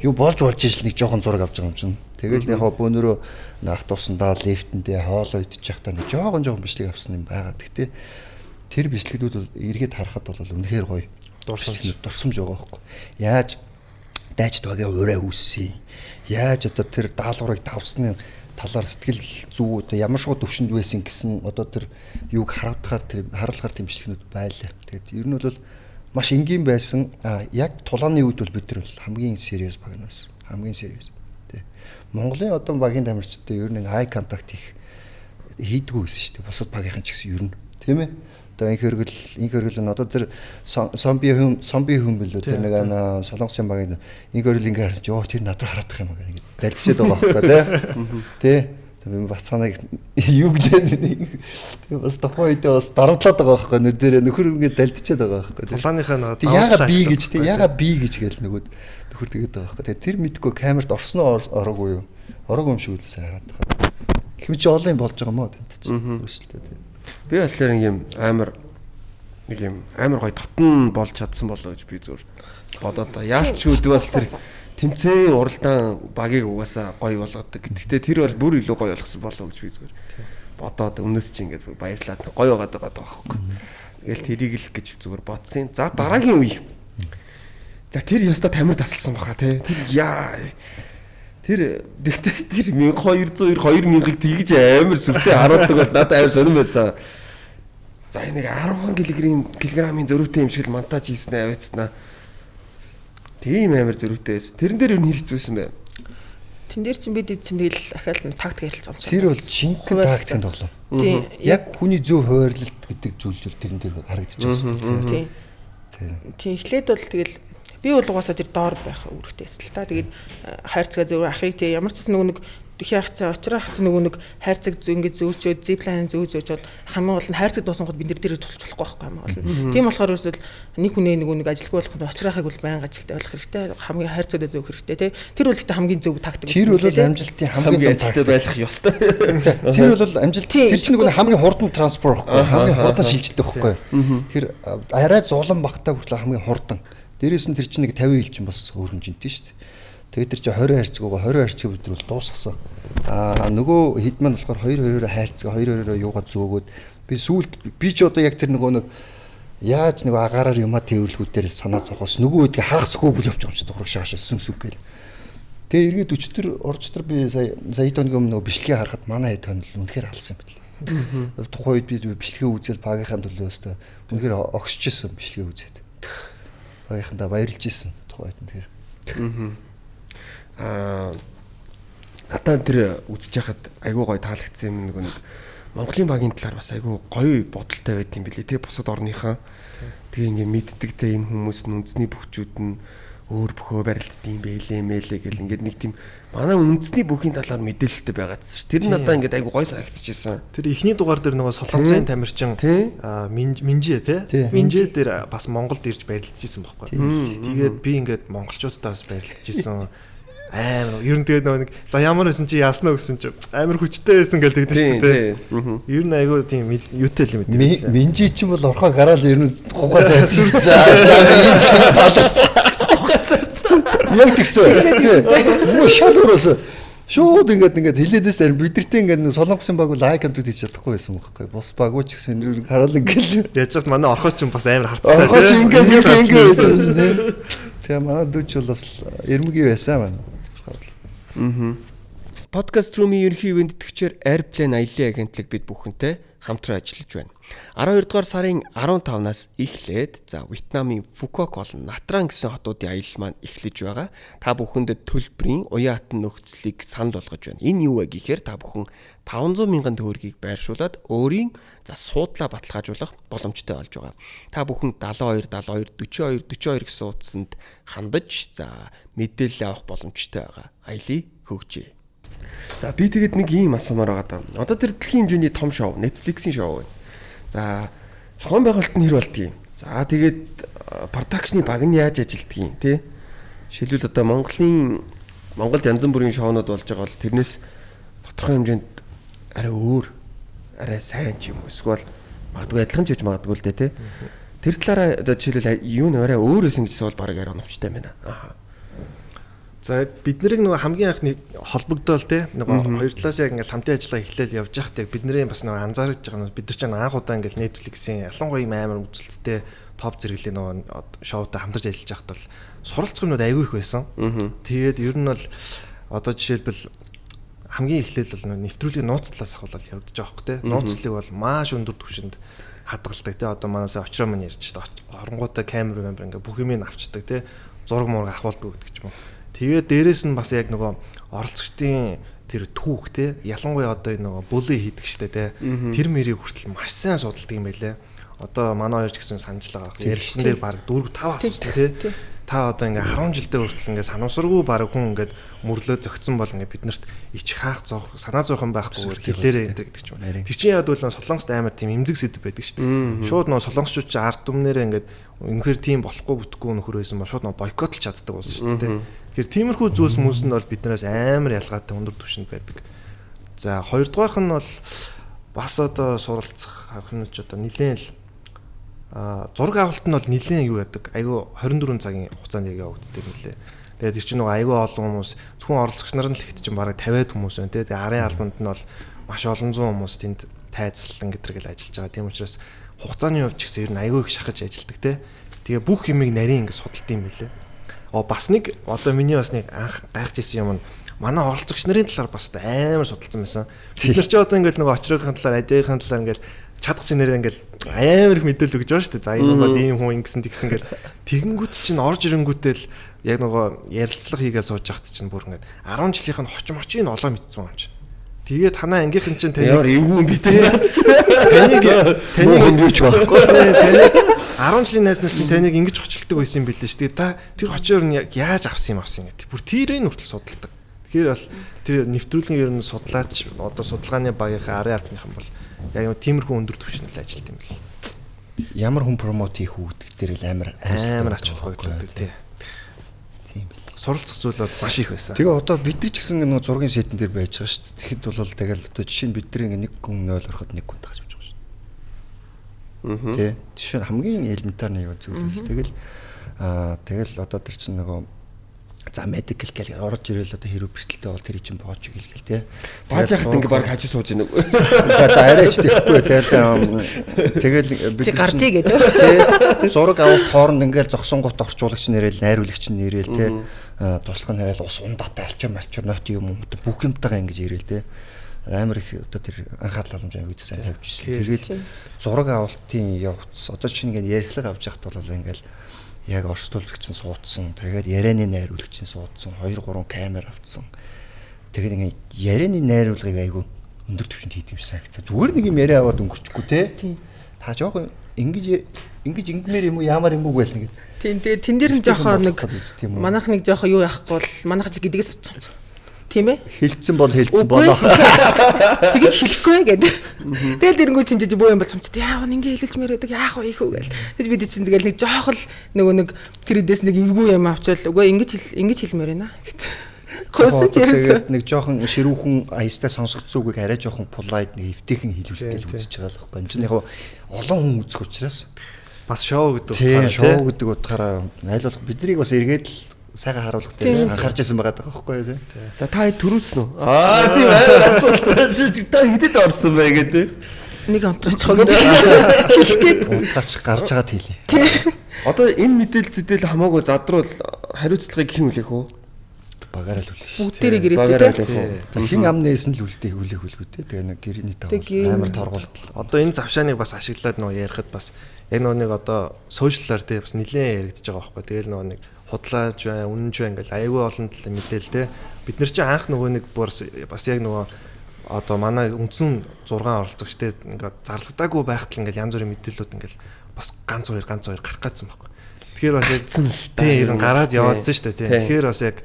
S6: юу болж ижил нэг жоохон зураг авч байгаа юм чинь. Тэгэл яг бөөнөрөө наах туусандаа лифтэндээ хоолоо идчих байхдаа нэг жоохон бичлэг авсан юм байгаа. Гэхдээ тэр бичлэгүүд бол эргээд харахад бол үнэхээр гоё. Дурсамж байгаа байхгүй. Яаж дайчд багийн ураа үүссэн. Яаж одоо тэр даалгаврыг давсны талаар сэтгэл зүй одоо ямар шууд төвшөнд байсан гэсэн одоо тэр юуг харуулахаар тэр харуулахаар тийм бичлэгнүүд байлаа. Тэгээд ер нь бол маш энгийн байсан. Яг тулааны үед бол бид нар бол хамгийн serious баг нь байсан. Хамгийн serious. Тэ. Монголын одоо багийн тамирчидтай ер нь eye contact их хийдгүү байсан шүү дээ. Бусад багийнхан ч гэсэн ер нь тийм ээ. Одоо инх хөргөл нь одоо тэр зомби хүн билүү тэр нэг Солонгосын багийн инх хөргөл ингээ харсан чи ёо тэр над руу хараадах юм аа гэх ингэ далдчихэд байгаа байхгүй тий. Тий. Би бацааныг юу гэдэг тэгээ бас тухайн үедээ бас дарамтлаад байгаа байхгүй нүдэрээ нөхөр ингээ далдчихэд байгаа байхгүй.
S4: Тулааныхаа нэг
S6: яга би гэж тий яга би гэж гээл нөгөөд нөхөр тэгээд байгаа байхгүй. Тэгээ тэр мэдгүй камерт орсон уу ороогүй юу? Ороогүй юм шиг үлээ хараад байгаа. Хэмж олон юм болж байгаа юм уу тэнд чинь өөрчлөлтөө тий.
S2: Би болохоор нэг юм амар нэг юм амар гоё татан болж чадсан болоо гэж би зөв бодоод та. Яалч үлдээ бас тэр тэмцээн уралдаан багийг угаасаа гоё болгодог. Гэхдээ тэр бол бүр илүү гоё болгосон болоо гэж би зүгээр бодоод өмнөөс чи ингээд баярлаад гоё байгаад байгаа байхгүй. Тэгэл тэрийг л гэж зүгээр бодсон. За дараагийн үе. За тэр яста тамир тасалсан баха тий. Тэр яа. Тэр тэгтээ тэр 1290 2000-ыг тэгж амар сүртэй харуулдаг бол надад амар сонирн байсан. За энэ нэг 10 килограммын зөрүүтэй юм шиг л монтаж хийснэ аваацснаа. Тийм амар зөрүүтэй байсан. Тэрэн дээр юу нэр хэцүү байсан бэ?
S5: Тэн дээр чинь бид чинь тэгэл ахаал тактик ярилцсан юм чинь.
S6: Тэр бол жинхэнэ тактикийн тоглоом. Яг хүний зөв хойрлолт гэдэг зүйл бол тэрэн дээр харагдчих байсан шүү дээ.
S5: Тийм. Тийм эхлээд бол тэгэл Би бол угаасаа тэр доор байх үүрэгтэй байсан л та. Тэгээд хайрцгаа зөв ахыг тий ямар ч гэсэн нөгөө нэг Дөхий ах цаа очроо ах нөгөө нэг хайрцаг ингэ зөөчөөд зиплайн зөө зөөчөөд хамгийн гол нь хайрцаг дуусангууд бид нар дээр тусч болохгүй байхгүй хамгийн гол нь. Тийм болохоор ерөөсөл нэг хүнээ нөгөө нэг ажилгүй болох нь очроо ахыг бол байнга ажилтай болох хэрэгтэй. Хамгийн хайрцагтай зөөх хэрэгтэй тий. Тэр бол гэхдээ хамгийн зөв тактик.
S6: Тэр бол амжилтын хамгийн
S2: том тактик байх ёстой.
S6: Тэр бол амжилт тэр чинь нөгөө хамгийн хурдан транспорт байхгүй хамгийн хурдан шилжилт байхгүй. Тэр арай зулан багтаа хүртэл хамгийн хурдан. Дээрээс нь тэр чинь нэг 50 ил чинь бас өөр хэмжээний шүү дээ. Тэгээд тэр чинь 20 хайрцаг байгаа 20 хайрцаг бид нар бол дуусгасан. Аа нөгөө хэд маань болохоор 2 2-ороо хайрцаг 2 2-ороо юугаа зөөгөөд би сүүлд би ч одоо яг тэр нөгөө нэг яаж нэг агаараар юмаа тээвэрлэхүүдээр санаа зовхоос нөгөө үедээ харах сөхөөгүй явж байгаа юм чи дураг шааш сүм сүм гээл. Тэгээ эргээд өчтөр орчтор би сая сая тонгийн өмнө нөгөө бичлэгээ харахад манай хэд тон л үнэхээр алсан юм байна. Тухайн үед би бичлэгээ үзэл багийнхаа төлөө өстө үнэхээр огсож исэн бичлэгээ үзээд. Багийнхандаа баярлж исэн тухайн үед үнэхээр.
S2: Надад тэр үзэж яхад айгүй гоё таалагдсан юм нэг Монголын багийн талаар бас айгүй гоё бодолтой байд юм билээ те бусад орныхаа. Тэгээ ингээ мэддэг те энэ хүмүүс нь үндэсний бөхчүүд нь өөр бөхөө барилддаг юм бэлээ мэлээ гэл ингээд нэг тийм манай үндэсний бүхийн талаар мэдээлэлтэй байгаадсэн ш. Тэр нь надад ингээд айгүй гоё санагдчихсэн.
S4: Тэр эхний дугаар дээр нөгөө Солонгосын тамирчин Минжээ те. Минжээ дээр бас Монголд ирж барилдаж исэн байхгүй. Тэгээд би ингээд монголчуудтай бас барилдаж исэн. Амар ер нь тэгээд нөгөө нэг за ямар байсан чи яасан уу гэсэн чи амар хүчтэй байсан гэл тэгдэж шүү дээ. Ер нь айгүй тийм юутай л юм
S6: дээ. Минжи чинь бол орхоо гараал ер нь хугаа зайцсан. За за минжи талаас. Хугаа зайцсан. Яг тэгсэн. Муу шал өрөөс шууд ингээд хэлээд байсан. Бидэртээ ингээд Солонгосын баг лайк амтд хийж чадахгүй байсан байхгүй. Бус багуу ч гэсэн хараал ингээд
S4: яаж чад манай орхоо ч бас амар харцтай.
S6: Орхоо ч ингээд ингээд байж байгаа тийм. Тэгээ манай дүүч бол бас эрмэгийн байсан маань.
S2: Подкаст Room-ийн ерөнхий ивээн тэтгэгчээр Airplane аяллаа агентлаг бид бүхэнтэй хамтран ажиллаж байна. 12 дугаар сарын 15-наас эхлээд за Вьетнамын Фукок болон Натран гэсэн хотуудын аялал маань эхлэж байгаа. Та бүхэнд төлбөрийн уян хатан нөхцөлийг санал болгож байна. Энэ юу вэ гэхээр та бүхэн 500 мянган төгрөгийг байршуулад өөрийн за суудлаа баталгаажуулах боломжтой болж байгаа. Та бүхэн 72 72 42 42 гэсэн утсанд хандаж за мэдээлэл авах боломжтой байгаа. Аялыг хөгжье. За би тэгэд нэг ийм асуумаар байгаа даа. Одоо тэр дэлхийн хэмжээний том шоу, Netflix-ийн шоу байна. За зохион байгуулалт нь хэр болдгийг. За тэгээд продакшны баг нь яаж ажилтгийг тий. Жишээлбэл одоо Монголд янз бүрийн шоунууд болж байгаа бол тэрнээс тодорхой хэмжээнд арай өөр, арай сайн ч юм уу. Эсвэл магадгүй адилхан ч гэж магадгүй л дээ тий. Тэр талаараа одоо жишээлбэл юу н арай өөр байсан гэсэн бол баг арай оновчтой юм байна. Аа.
S4: За бид нарыг нөгөө хамгийн анх холбогдоол те нөгөө хоёр талаас яг ингээл хамтын ажиллагаа эхлээл явж байхад яг бидний бас нөгөө анзаарч байгаа нь бид нар ч анх удаа ингээл Netflix-ийн ялангуяа ийм амар үзэлттэй топ зэрэглэлийн нөгөө шоутай хамтарч ажиллаж байхад бол суралцах юмнууд айгүй их байсан. Тэгээд ер нь бол одоо жишээлбэл хамгийн эхлээл бол нэвтрүүлгийн нууц талаас ахвал явагдаж байгаа хөх те. Нууцлыг бол маш өндөр түвшинд хадгалдаг те. Одоо манайсаа очроо маань ярьж шүү дээ. Оронгуудаа камер мамер ингээ бүх юмыг авчдаг те. Зураг мураг ахуулдаг гэдэг ч юм уу. Тэгээд дээрэс нь бас яг нөгөө оролцогчдын тэр түүх те ялангуяа одоо энэ нөгөө бүли хийдэг штэ те тэр мэрийг хүртэл маш сайн судалдаг юм байлээ. Одоо манай хоёр ч гэсэн санаж л байгаа. Ярилцлаган дээр баг 4 5 асуусан те. Та одоо ингээ 10 жилдээ хүртэл ингээ санамсаргүй баг хүн ингээд мөрлөө зөгцсөн бол ингээ биднэрт ич хаах зовх санаа зовхон байхгүйгээр хэлээрээ энэ гэдэг ч юм. Тэр чинь яг бол Солонгост амар тийм эмзэг сэдв байдаг шүү дээ. Шууд нөгөө солонгосчууд чи ард түмнэрээ ингээд үнэхээр тийм болохгүй бүтггүй нөхөр байсан ба шууд нөгөө бойкотлж чаддаг болсон шүү дээ. Тэгэхээр тиймэрхүү зүйлс мүнс нь бол биднээс амар ялгаатай өндөр түвшинд байдаг. За хоёрдугаарх нь бол бас одоо суралцах харах нь ч одоо нэлээд л зураг авалт нь бол нэлээд юу яадаг. Айгүй 24 цагийн хугацаанд яг явагддаг юм лээ. Тэгээд тэр чинь нөгөө айгүй олон хүмүүс зөвхөн оролцогч нар нь л ихэд чинь бараг 50-ад хүмүүс байна те. Тэгээд арын албанд нь бол маш олон зуун хүмүүс тэнд тайзлан гэдэргэл ажиллаж байгаа. Тийм учраас хугацааны хувьд ч гэсэн ер нь айгүй их шахаж ажилладаг те. Тэгээ бүх юмыг нарийн ингэ судалт юм билээ. Бас нэг одоо миний бас нэг анх гайхаж исэн юм нь манай оролцогч нарын талаар бас амар судалсан байсан. Бид нар ч одоо ингээл нөгөө очроогийн талаар, адигийн талаар ингээл чадах чинээрээ ингээл амар их мэдээлэл өгж байгаа шүү дээ. За энэ бол ийм хүн ингэсэн тэгсэн гэл тэгэнгүүт чинь орж ирэнгүүтээ л яг нөгөө ярилцлага хийгээл сууж байхад чинь бүр ингээд 10 жилийнх нь хоч мочийг олоо мэдсэн юм чинь. Тэгээд танаа ангийнхан чинь таныг
S2: Ямар эвгүй юм би те.
S4: таныг
S6: Муу юу ч байхгүй.
S4: Таныг 10 жилийн найз нар чинь таныг ингэж хочилдог байсан юм билээ шүү. Тэгээд та тэр хочоор нь яг яаж авсан юм авсан гэдэг. Бүр тэрийг хүртэл судалдаг. Тэгэхээр бол тэр нэвтрүүлгийн ер нь судлаач одоо судалгааны багийнхаа арын албаныхан бол яг юм тиймэрхүү өндөр түвшинд л ажилт юм бэл.
S6: Ямар хүн промот хийх үү гэдэг дээр л амар
S4: Амар ач холбогдолтой тий.
S6: Тийм бил.
S4: Суралцах зүйл бол маш их байсан.
S6: Тэгээ одоо бид нар ч гэсэн нөгөө зургийн сетэн дээр байж байгаа шүү дээ. Тэгэхэд бол тэгэл одоо жишээ нь бид нар ингээ нэг хүн 0 ороход нэг хүн тааж явж байгаа шүү дээ. Тэ. Жишээ нь хамгийн элементарны юу зүйл бол тэгэл тэгэл одоо тэр чинь нөгөө за medical гэл орж ирэл одоо хэрэг бэрхтэлтэй бол тэр чинь бооч гэлгээл тэ.
S2: Бааж яхад ингээ баг хажуу сууж ийнэ.
S6: За арайч тийхгүй тэгэл тэгэл бид
S5: Чи гарч ий гэдэг.
S6: Тэ зураг авах хооронд ингээл зогсон гот орчуулагч нэрэл найруулагч нэрэл тэ туслах нь хараад ус ундаатай алчир малчир нот юм уу бүх юмтайгаа ингэж ирээл тэ амар их одоо тэр анхаарал халамж аягүй сайн тавьж ирсэн. Тэгээд зураг авалтын явц одоо чинь ингээд ярьцлага авч яхад бол ингээл яг орчуулагч нь суудсан. Тэгээд ярианы найруулагч нь суудсан. 2 3 камер авцсан. Тэгээд ингээд ярианы найруулгыг аягүй өндөр түвшинд хийдэг юм шиг санагдав. Зүгээр нэг юм яриа аваад өнгөрчихгүй те. Та жоохон ингэж ингэж ингэмээр юм уу яамаар юм уу гээл нэг.
S5: Тийм тэгээ тэн дээр нь жоохоо нэг
S6: Тийм үү?
S5: манайх нэг жоохоо юу яахгүй бол манайх чи гэдгээс утсан юм чи. Тийм ээ?
S6: Хилцэн бол хилцэн
S5: Үгүй.
S6: болоо.
S5: Тэгэж хэлэхгүй гэдэг. Тэгэл дэрэнгүү чинь жиж бөө юм бол сумчт яав ингээ хэлж мэрэг яах вэ их үү гэл. Тэгэж бид чинь тэгэл нэг жоох л нөгөө нэг тэр эдээс нэг эвгүй юм авчвал үгүй ингэж хэл ингэж хэлмээр байна гэт. Гуйсан ч ярьсан.
S6: Тэгээд нэг жоохон ширүүхэн аястай сонсогдсон үгийг арай жоохон polite нэг эвтэйхэн хэлүүлэх гэж үзэж байгаа л байхгүй. Энд чинь яг олон хүн үзэх учраас
S4: Бас шоу гэдэг
S6: тийм
S4: утгаараа,
S6: шоу гэдэг утгаараа аль болох биднийг бас эргээд л сайхан харуулах дээр анхаарч ирсэн байгаа даа байхгүй тий.
S2: За та хэд төрүүлсэн үү? Аа тийм амар асуулт байж та хэдэд орсон бэ гэдэг.
S5: Нэг онтроочих гэдэг. Хэлэх гээд
S6: Унтаач гарч байгаа хэлээ.
S2: Одоо энэ мэдээлэл зэдэл хамаагүй задруул хариуцлагыг хэн хүлээх вэ?
S6: Багаараа л үлээ.
S5: бүгдээрээ гэрээтэй
S2: Багаараа
S5: те.
S2: хүлээх үү?
S6: Тэг хин ам нээсэн л үлдээ хүлээх хүлгүй те. Тэгээ нэг гэрээний
S5: Тэг
S6: тав амар торгуул.
S4: Одоо энэ завшааныг бас ашиглаад нөгөө ярихад бас яг нөгөө нэг одоо сошиалар тий бас нэлээд яригдж байгаа байхгүй. Тэгэл нөгөө нэг худлааж бай, үнэнч бай ингээл аягүй олон талын мэдээлэл тий. Бид нар чинь анх нөгөө нэг бас яг нөгөө одоо манай үндсэн 6 оролцогч тий ингээд зарлагдаагүй байхад л ингээл янз бүрийн мэдээллүүд ингээл бас ганц хоёр ганц хоёр гарах гэсэн байхгүй. Тэгэхээр бас яг тий ер нь гараад яваадсан шүү дээ тий. Тэгэхээр бас яг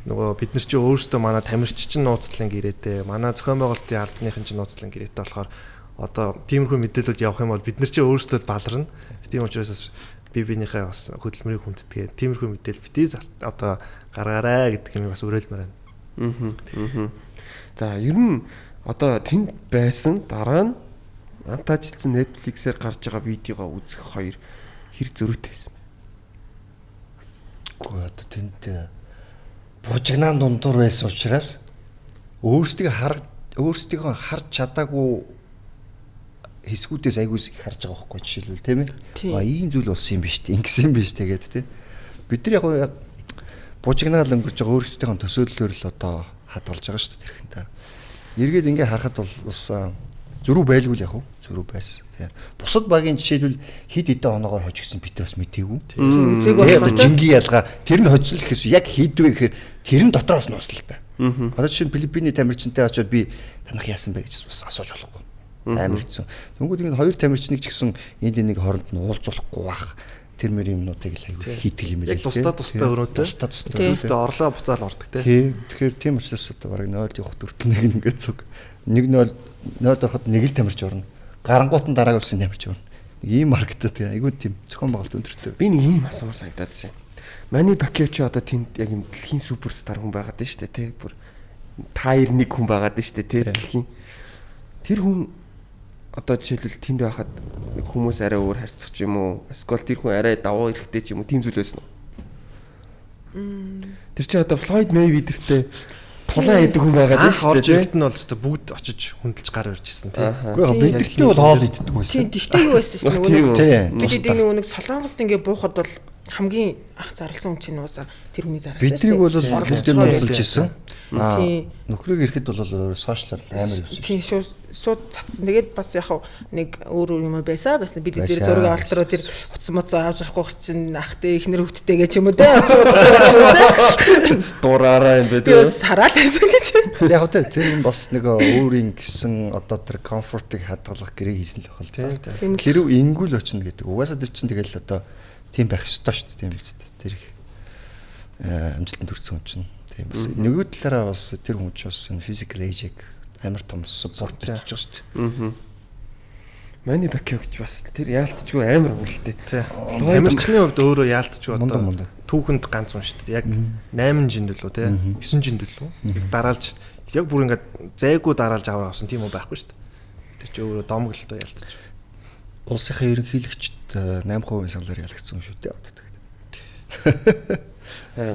S4: нөгөө бид нар чинь өөрсдөө манай тамирч чинь нууцлан гэрээтэй, манай зохион байгуулалтын албаныхан чинь нууцлан гэрээтэй болохоор одоо тиймэрхүү мэдээлэлүүд явах юм бол бид нар чинь өөрсдөө баларна. Тийм учраас бас би биенийхээ бас хөдөлмөрийг хүндэтгээ тиймэрхүү мэдээлэл битгий одоо гаргаарай гэдэг юм бас уриалмаар байна.
S2: За ер нь одоо тэнд байсан дараа нь антаажилсан Netflix-ээр гарч байгаа видеого үзэх хоёр хэр зөрүүтэй байсан бэ?
S6: Үгүй одоо тэнд бужигнаан дундуур байсан учраас өөрсдийгөө харж чадаагүй хэсгүүдээс айгүй их харж байгаа байхгүй жишээлбэл тийм ээ.
S5: Тийм.
S6: А ийм зүйл болсон юм биш үү? Ингэсэн юм биш тэгээд тийм. Бид нар яг бужигнаал өнгөрч байгаа өөрсдийнхөө төсөөллөөр л одоо хадгалж байгаа шүү дээ тэрхэн та. Эргээд ингээ харахад бол бас зөрүү байлгүй л яг уу зөрүү байсан. Тийм. Бусад багийн жишээлбэл хэд хэдэн оноогоор хожигдсон бид нар бас мдээгүй.
S5: Үзег
S6: Тэгээ
S5: болохоор
S6: одоо
S5: те.
S6: жингийн ялгаа тэр нь хоцсон л гэхээс яг хэд вэ гэхээр тэр нь дотроос нь услалтай. Одоо жишээ нь Филиппиний тамирчинтай очиод би танах яасан бэ гэж бас асууж болохгүй. Амар хэцүү. Тэнгүүд ингэ хоёр тамирчныг ч гэсэн энд нэг хооронд нь уулзуулахгүй бах тэр мөр юмнуудыг л аягүй хийдэг юм
S4: Яг
S6: байлээ.
S4: тусдаа тусдаа өрөөтэй.
S6: Тусдаа тусдаа.
S5: Тийм.
S4: Төвлөлтөд орлоо буцаал ордог те.
S6: Тийм. Тэгэхээр тийм учраас одоо бараг 0 явах дүртэл нэг ингээд цуг 1-0 0 ороход нэг л тамирч орно. Гарангуут нь дарааг улсын тамирч орно. Нэг ийм маркеттэй тийм айгүй тийм зохион байгуулалт өндөртэй.
S2: Би нэг ийм асуумар санагдаад байна. Мани Пакио ч одоо тэнд яг юм дэлхийн суперстар хүн байгаад байна шүү дээ тий. Бүр тайр нэг хүн байгаад байна шүү дээ тий дэлхийн. Тэр хүн одоо жишээлбэл тэнд байхад нэг хүмүүс арай өөр харьцах ч юм уу? Эсвэл тэр хүн арай давуу эрэхтэй ч юм уу? Тийм зүйл байсан уу? Тэр чинь одоо Floyd Mayweather-тэй тулаан хийдэг хүн байгаад байна
S4: Анх
S2: шүү
S4: орж
S2: дээ тий.
S4: ирэхэд нь бол өстө бүгд очиж хүндэлж гар өрж ирсэн те.
S6: Үгүй яг бидэртээ бол хоол иддэг байсан.
S5: Тийм тэгтээ юу байсан шин нөгөө
S2: Тийм
S5: нэг
S2: үү?
S6: Тийм.
S5: бид эдийн нөгөө нэг солонгост ингээ буухад бол Хамгийн анх зарласан хүн чинь уусаа тэр хүний зарласан.
S6: Бидний бол бүгд нь уулзалж исэн. Аа
S5: Тийм.
S6: нөхрийг ирэхэд бол сошиалар амар явсан.
S5: Тийм шүү шууд цацсан. Тэгээд бас яг хав нэг өөр өөр юм байсан. Байсан бид дээр
S6: Байсан,
S5: зураг
S6: байсан.
S5: авалт руу тэр утас муцаа авч явахгүй чинь ахтай ихнэр хөвгттэй гэж юм уу те. Утас муцтай гэж юм уу те.
S2: Дураараа юм бэ
S5: Би
S2: те.
S5: бас хараал байсан гэж.
S6: Яг хөө тэр нь бас нэг өөрийн гисэн одоо тэр комфортыг хадгалах гэрээ хийсэн л байх л
S4: Тийм,
S6: та.
S5: Тийм л.
S6: Хэрв ингүүл очино гэдэг. Угаасаа тэр чинь тэгэл одоо тийм байх ёстой шүү дээ тийм биз дээ. Тэр их амжилтанд хүрсэн хүн чинь. Тийм бас нөгөө талаараа бас тэр хүн чинь бас энэ physical age-ийг амар том support хийж байгаа шүү дээ.
S2: Мани Пакьяо гэж бас тэр яалтчгүй амар хүнэлтэй.
S4: Тий. Тамирчны хувьд өөрөө яалтчгүй
S6: Мундаг,
S4: одоо
S6: мундаг.
S4: түүхэнд ганц хүн шүү дээ. Яг 8 жинд лүү те 9 жинд лүү. Яг дараалж яг бүр ингээд зайгүй дараалж аваа авсан тийм үү байхгүй шүү дээ. Тэр чи өөрөө домоглолтой ялтч.
S6: Улсынхаа ерөнхийлөгчд 8% салаар ялагдсан шүү дээ. Одоо тэгээд.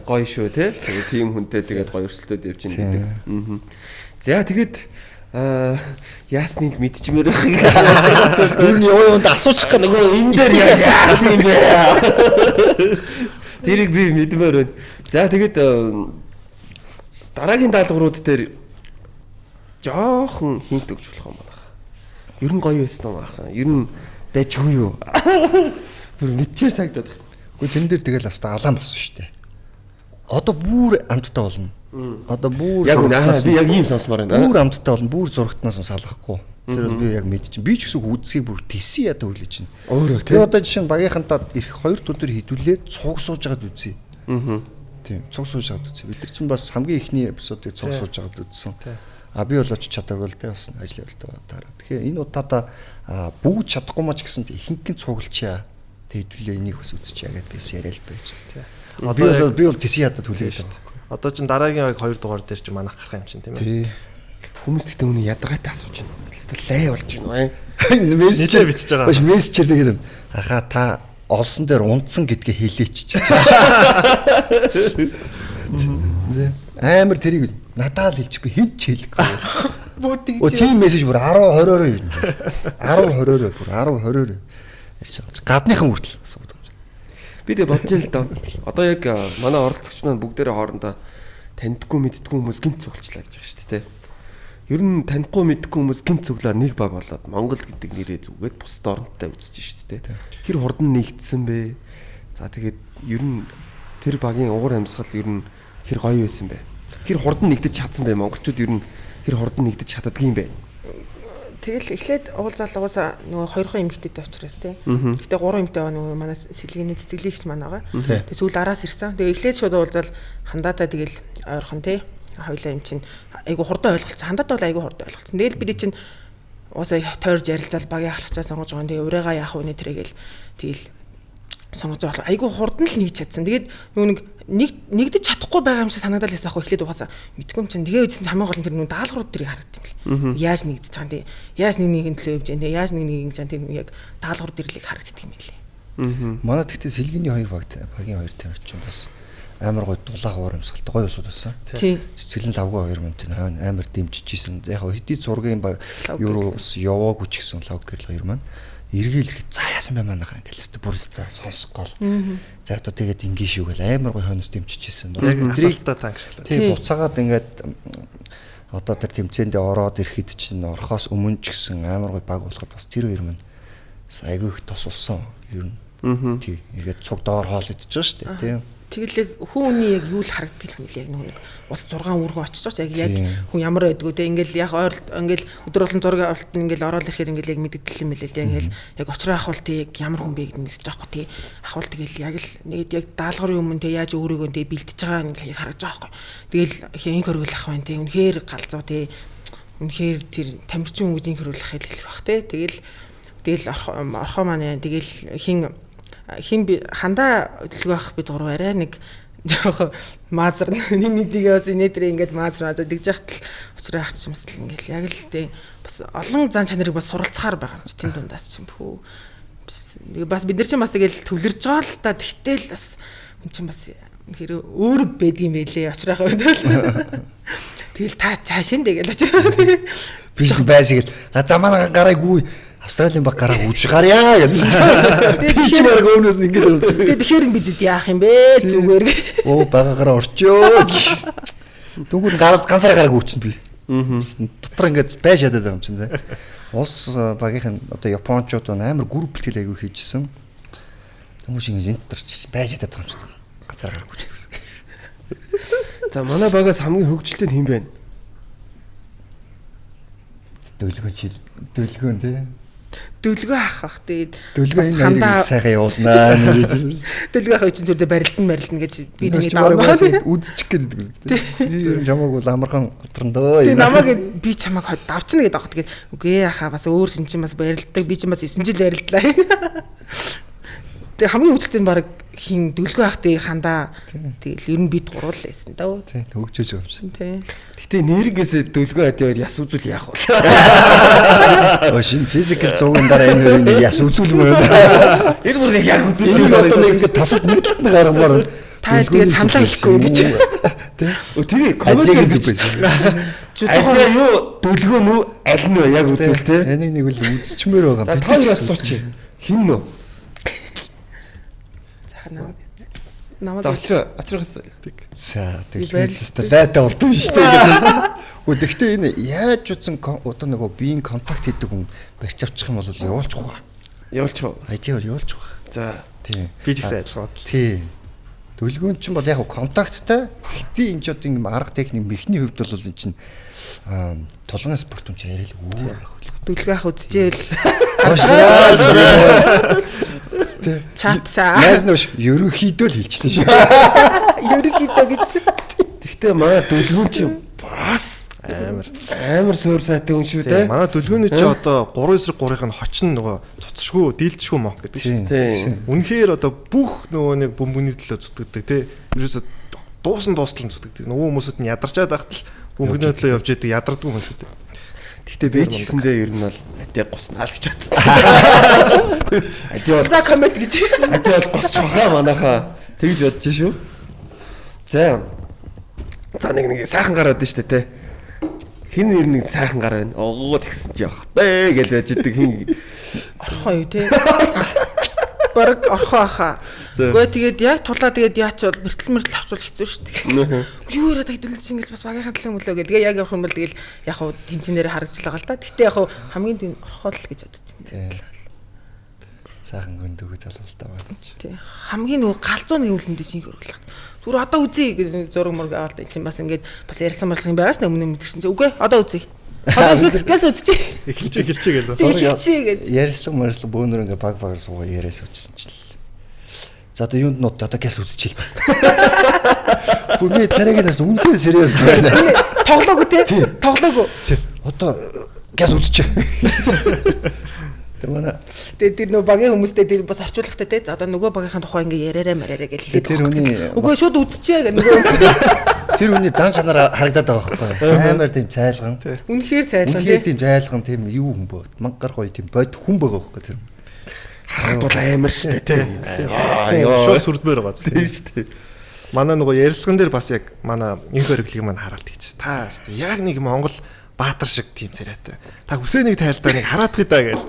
S2: Гоё шүү те. Тэгээд тийм хүнтэй тэгээд гоё өрсөлдөд явж ин гэдэг. Аа. За тэгээд яасны л мэдчмээр байх.
S6: Ер нь ёо юунд асуучих гэх
S2: Нөгөө энэ дээр яг яасан юм бэ? Тэрийг би мэдмээр байна. За тэгээд дараагийн даалгаврууд дээр жоохон хинт өгч болох юм байна. Ер нь гоё байсан уу бахан. Ер нь дайчгүй юу? Бүр мэдчээр сагдаад байна.
S6: Гэхдээ тэн дээр тэгэл бас алаан болсон шүү дээ. Одоо бүр амттай болно. Одоо бүр
S2: Яг үнэ
S6: зурагтнаас
S2: би яг ийм сонсомоор байна.
S6: Бүр амттай болно. Бүр зурагтнаас нь салахгүй. Тэр бол би яг мэдчихэв. Би ч гэсэн үзсгийг бүр тэсий ядаа хүлээж байна.
S2: Өөрөө
S6: Би одоо жишээ нь багийнхантаа ирэх хоёр өдөр хідүүлээ цуг сууж байгаад үзье.
S2: Аа.
S6: Тийм, цуг сууж байгаад үзье. Бид нар чинь бас хамгийн эхний эпизодыг цуг сууж байгаад үзсэн.
S4: Тий.
S6: А би бол очиж чадаагүй л дээ бас ажил явуултаа таараа. Тэгэхээр энэ удаадаа бүгд чадахгүй маа ч гэсэн ихэнх нь цуглчаа. Тэдвлээ энийг бас үзчихье гэдээ би бас яриа л байж.
S4: Одоо
S6: Би бол тэсий ядаад хүлээж байгаа.
S4: Одоо чин дараагийн яг 2 дугаар дээр чи манах гарах юм чинь тийм ээ.
S6: Тий.
S2: Хүмүүс гэхдээ үнэ ядаргаатай асууж байна. Хэлсэл лай болж байна.
S6: Мессеж
S4: Нилээ бичиж байгаа.
S6: Биш мессежээр тэгээд юм. Ахаа та олсон дээр унтсан гэдгээ хэлээч чи. Амар тэрийг надаа л хэлчих би хэн ч хэлэхгүй.
S5: Бүр тэгж.
S6: Өө тийм мессеж бүр 10 20-ороо ирнэ. 10 20-ороо бүр 10 20-ороо ярьж байгаа юм чи. Гадныхан хүртэл асуудаг юм чи.
S2: Би тэгээ бодож ин л доо. Одоо яг манай оролцогч маань бүгдээрээ хоорондоо таньдгүй мэддгүй хүмүүс гинт цуглчлаа гэж байгаа шүү дээ. Ер нь танихгүй мэддгүй хүмүүс гинт цуглаа нэг баг болоод Монгол гэдэг нэрээ зүгээд бусад оронтой үзэж шүү дээ. Хэр хурдан нэгдсэн бэ? За тэгээд ер нь тэр багийн угар амьсгал ер нь хэр гоё байсан бэ? Хэр хурдан нэгдэж чадсан бэ? Монголчууд ер нь хэр хурдан нэгдэж чаддаггүй юм бэ?
S5: Тэгэл эхлээд уулзаал угаасаа нөгөө хоёрхан эмэгтэйтэй учраас тий. Гэтэ гурван эмэгтэй байгаа нөгөө манай сэлгээний цэцэглэгч маань байгаа. Тэгээ сүүл араас ирсэн. Тэгээ эхлээд шууд уулзаал хандаатаа тэгэл ойрхон тий. Хоёлаа юм чинь айгу хурдан ойлголцсон. Хандаатаа бол айгу хурдан ойлголцсон. Тэгэл бид чинь угаасаа тойрж ярилцаал багийн ахлагчаа сонгож байгаа. Тэгээ урайгаа яах вэ нэ тэргээл тэгэл сонгож байгаа. Айгу хурдан л нэгж чадсан. Тэгээд нөгөө нэг нэгдэж чадахгүй байгаа юм шиг санагдал байсан аахгүй эхлээд угаасаа мэдгүй юм чинь тэгээ үжсэн хамгийн гол нь тэр нөгөө даалгаврууд тэрийг харагдсан юм лээ. Яаж нэгдэж байгаа юм те? Яаж нэг нэгэн төлөө явж байгаа те? Яаж нэг нэг ингэж байгаа тэр яг даалгавар дэрлийг харагддаг юм лээ.
S6: Манай тэгтээ сэлгээний хоёр баг багийн хоёр тамирчин чинь бас амар гоё дулаах уур амьсгалтай гоё усуд байсан.
S5: Тийм.
S6: Цэцэглэн лавгүй хоёр мөн тийм хойно амар дэмжиж исэн. Яг хөө хэдий зургийн баг
S5: Лав
S6: юу руу бас яваагүй ч гэсэн лав гэрэл хоёр маань эргээл ирэхэд за яасан бэ манайхаа ингээл өстө бүр өстө сонсохгүй л. За одоо тэгээд ингийн шүү гэл амар гоё хойноос дэмжиж исэн. Бас
S4: Яг
S6: тэрийг
S4: асаалтаа танк шиглээ.
S6: тий буцаагаад ингээд одоо тэр тэмцээндээ ороод ирэхэд чинь орохоос өмнө ч гэсэн амар гоё баг болоход бас тэр хоёр маань бас айгүй их тусалсан ер нь. Тий эргээд цуг доор хоол идэж байгаа шүү дээ тий.
S5: Тэгэл яг хүн хүний яг юу л харагддаг юм лээ яг нөгөө нэг ус 6 үүргэн очиж байгаа ш яг
S6: Тийм.
S5: хүн ямар байдгүй те ингээл яг ойролт ингээл өдөр болон зураг авалт нь ингээл ороод ирэхээр ингээл яг мэддэл юм лээ те ингээл яг очроо ахвал те яг ямар хүн бэ гэдэг мэдчих жоохгүй те ахвал тэгэл яг л нэг яг даалгаврын өмнө те яаж өөрийгөө те бэлтэж байгаа ингээл яг харагдаж байгаа байхгүй тэгэл хин хөргөл ах байна те үнэхээр галзуу те үнэхээр тэр тамирчин хүн гэж ин хөргөл ахыг хэлэх бах те тэгэл тэгэл орхоо маань яа тэгэл хин хин би хандаа хөдөлгөө ах бид гурав арай нэг жоохон маазар нэг нэгдийгээ бас инээдрээ ингээд маазар маазар дэгж яхад л очроо ах чинь бас л ингээд яг л тэ бас олон зан чанарыг бас суралцахаар байгаа юм чи тэн дундаас чинь пүү бас нэг бас бид нар чинь бас тэгэл төвлөрж байгаа л та тэгтэл бас хүн чинь бас хэрэг өөр байдгийм байлээ очроохоо үед л тэгэл та цаашин тэгэл очроо
S6: Би ч байсаг л а за манай гараагүй Австралийн баг гараа үж гарья гэсэн. Би ч баг өмнөөс нь ингэж болж.
S5: Тэгээ тэгэхээр бидэд яах юм бэ зүгээр.
S6: Оо багаараа орчөө. Дөнгөр ганцаараа гараг үүчин би. Дотор ингээд байж ядаад байгаа юм чинь зэ. Улс багийнх нь одоо японочууд амар групп бэлтгэл аягүй хийжсэн. Дөнгөж ингэж энэ дотор байж ядаад байгаа юм чинь. Ганцаараа гараг үүчдэг гэсэн.
S2: За манай багаас хамгийн хөгжилтэй нь хэн бэ?
S6: Дөлгөөн чил дөлгөөн тий.
S5: Дөлгөө ах ах тэгээд
S6: дөлгөө энэ хоёрыг сайхан явуулнаа гэж.
S5: Дөлгөө ах чинь зүрдээ барилдан гэж би
S6: нэг даваа үзчих гээд байдаг үү. Би ер нь чамааг бол амархан оторно дөө.
S5: Тэгээд намайг би чамааг давчна гэдэг аах. Тэгээд үгүй ахаа бас өөр шин чинь бас барилддаг. Би чинь бас 9 жил барилдлаа. Тэгээд хамгийн хөгжилтэй нь баг хин дөлгөө ах тэгээд хандаа. Тэгэл ер нь бид гурвал байсан даа.
S6: Тийм хөгжөөж байгаа юм чинь.
S5: Тийм.
S2: Гэтэ нэрнгээсээ дөлгөө адив яс үзүүл яах вэ?
S6: Өө шинэ физикал зуугийн дараа энэ хоёрыг нэг яс үзүүлмээр байна.
S2: Энэ бүр нэг яг үзүүлж
S6: байна. Одоо нэг ингэ тасад нэг талд нь гаргамаар.
S5: Та тэгээд саналаа хэлэхгүй гэж.
S6: Тэ.
S2: Өө тэгээ коммент
S6: зүг байсан.
S2: Адиа юу дөлгөө нүү аль нь вэ яг үзүүл те.
S6: Энийг нэг л үзчихмээр байгаа.
S2: Бид ч асууч. Хин нөө?
S5: Намайг
S2: За очрохос.
S6: За тэгэл лайта урд юм шүү дээ. Үгүй гэхдээ энэ яаж утсан одоо нөгөө биеийн контакт хийдэг хүн барьж авчих юм бол явуулчих уу?
S2: Явуулчих уу?
S6: Айди бол явуулчих уу.
S2: За
S6: тийм.
S4: Би ч гэсэн адилхан бодлоо.
S6: Тийм. Дөлгөөн чинь бол яг контакттай. Гэхдээ энэ ч одоо ингэ арга техник мехний хувьд бол энэ чинь тулгын спорт юм чи арай л өөр байх үл.
S5: Дөлгөө ах үзчихэл. Чатсаа.
S6: Найз нөөш ерөнхийдөө л хэлчихлээ шүү.
S5: Ерөнхийдөө гэж.
S2: Гэхдээ манай дөлгөөн чинь бас амар суур сайтай хүн шүү дээ.
S4: Манай дөлгөөний чи одоо 3-9 3-ын нь хочин нөгөө цуцшгүй, дийлдэшгүй монх гэдэг шүү
S2: дээ.
S4: Үнэхээр одоо бүх нөгөө нэг бөмбөний төлөө зүтгэдэг тий. Ерөөсө дуусан дуустал нь зүтгэдэг. Нөгөө хүмүүсүүд нь ядарчаад байхад л бөмбөний төлөө явж идэг ядардгүй хүн шүү дээ.
S2: Гэхдээ би ч гэсэндээ ер нь бол адиа гуснаа л гэж бодсон. Адиа бол
S5: за коммент гэж.
S2: Адиа бол госчих хаа манайхаа. Тэгж бодож шүү. За. За нэг сайхан гар байдсан шүү дээ те. Хин ер нь сайхан гар байна. Оо тэгсэн чи явах бэ гэж байж идэг хин
S5: орхоо юу те. Бараг орхоо хаа. Үгүй тэгээд яг тулаа тэгээд яач бол бэртэл мэртэл авчвал хэцүү шүү дээ. Юу яриад хэдүүлэн чинь ингээл бас багийнхаа төлөө мөлөө гэдэг. Яг явах юм бол тэгэл яг хуу тэмцээнээр харагдлаа л да. Гэтэ яг хуу хамгийн тийм орхоо л гэж бодож байна.
S6: Сайхан гүндөгөө залуултаа байна чи.
S5: Тий. Хамгийн нөгөө галзуу нэг үлэндээ шинх өргөлөх. Зүгээр одоо үзье гэж зураг мураг аваад чинь бас ингээд бас ярьсан марсан юм байгаас өмнө мэдэрсэн чинь үгүй одоо үзье. Одоо гэс үзчихье.
S4: Эхэлчихэ гэлээ.
S5: Эхэлчихье гэж.
S6: Ярьслаг марслаг бөөнөр ингээ баг багаар суугаа яриа суучихсан чинь. За одоо юунд нут одоо гэс үзчихэл байна. Бүр би царайг нас үнэхээр serious байна.
S5: Тоглоогүй те? Тоглоогүй.
S6: Тий. Одоо гэс үзчихэ. Тэр манай
S5: Тэгээ тэр нөгөө багийн хүмүүстэй тэр бас орчуулгатай те. За одоо нөгөө багийнхаа тухай ингээ яриараа мараараа гэж хэлээд.
S6: Тэр хүний
S5: үгүй шууд үзчихье гэх нөгөө
S6: тэр хүний зан чанар харагдаад байгаа байхгүй. Амар тийм цайлган.
S5: Үнэхээр цайлган
S6: тий. Үнэхээр тийм зайлган тийм юу хүн бөө. Мангар гоё тийм бод хүн байгаа байхгүй тэр.
S2: Харахад бол амар штэ тий.
S4: Аа ёо. Шууд сүрдмээр байгаа
S2: тийм штэ.
S4: Манай нөгөө ярилцлаган дээр бас яг манай инх ориглыг маань хараалт хийчихсэн. Та штэ яг нэг Монгол баатар шиг тийм царайтай. Та хүсээ нэг тайлдаа нэг хараадах даа гээл.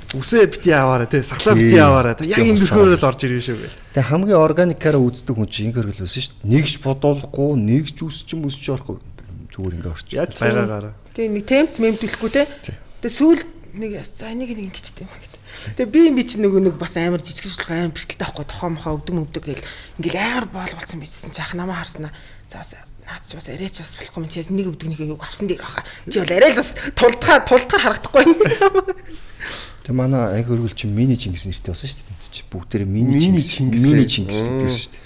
S4: Үсээ бити аваарай тий, сахлаа бити аваарай. Яг энэ дөрхөөр л орж ирнэ шүү гээл.
S6: Тэгээ хамгийн органикаараа үздэг хүн чинь инх оргил байсан шүү дээ. Нэг ч бодуулахгүй, нэг ч үсч мүсч орохгүй зүгээр ингээ орчих.
S4: Яг байгаагаараа.
S5: Тэгээ нэг темп мэмтэлэхгүй те. Тэгээ сүүл нэг за энийг нэг ингэчтэй юм гэдэг. Тэгээ би юм би чинь нөгөө нэг бас амар жижиг судлах амар бэрхтэлтэй байхгүй тохоо мохоо өвдөг мөвдөг гэл ингээл амар боолголцсон байжсэн чи ах намаа харснаа. За бас наад чи бас арай ч бас болохгүй юм чи нэг өвдөг нэг юу авсан дээр баха. Чи бол арай л бас тулдахаар харагдахгүй.
S6: Тэгээ манай анх өргөл чи мини Чингис нэртэй болсон шүү дээ. Чи бүгдээрээ мини Чингис, мини Чингис гэдэг шүү дээ.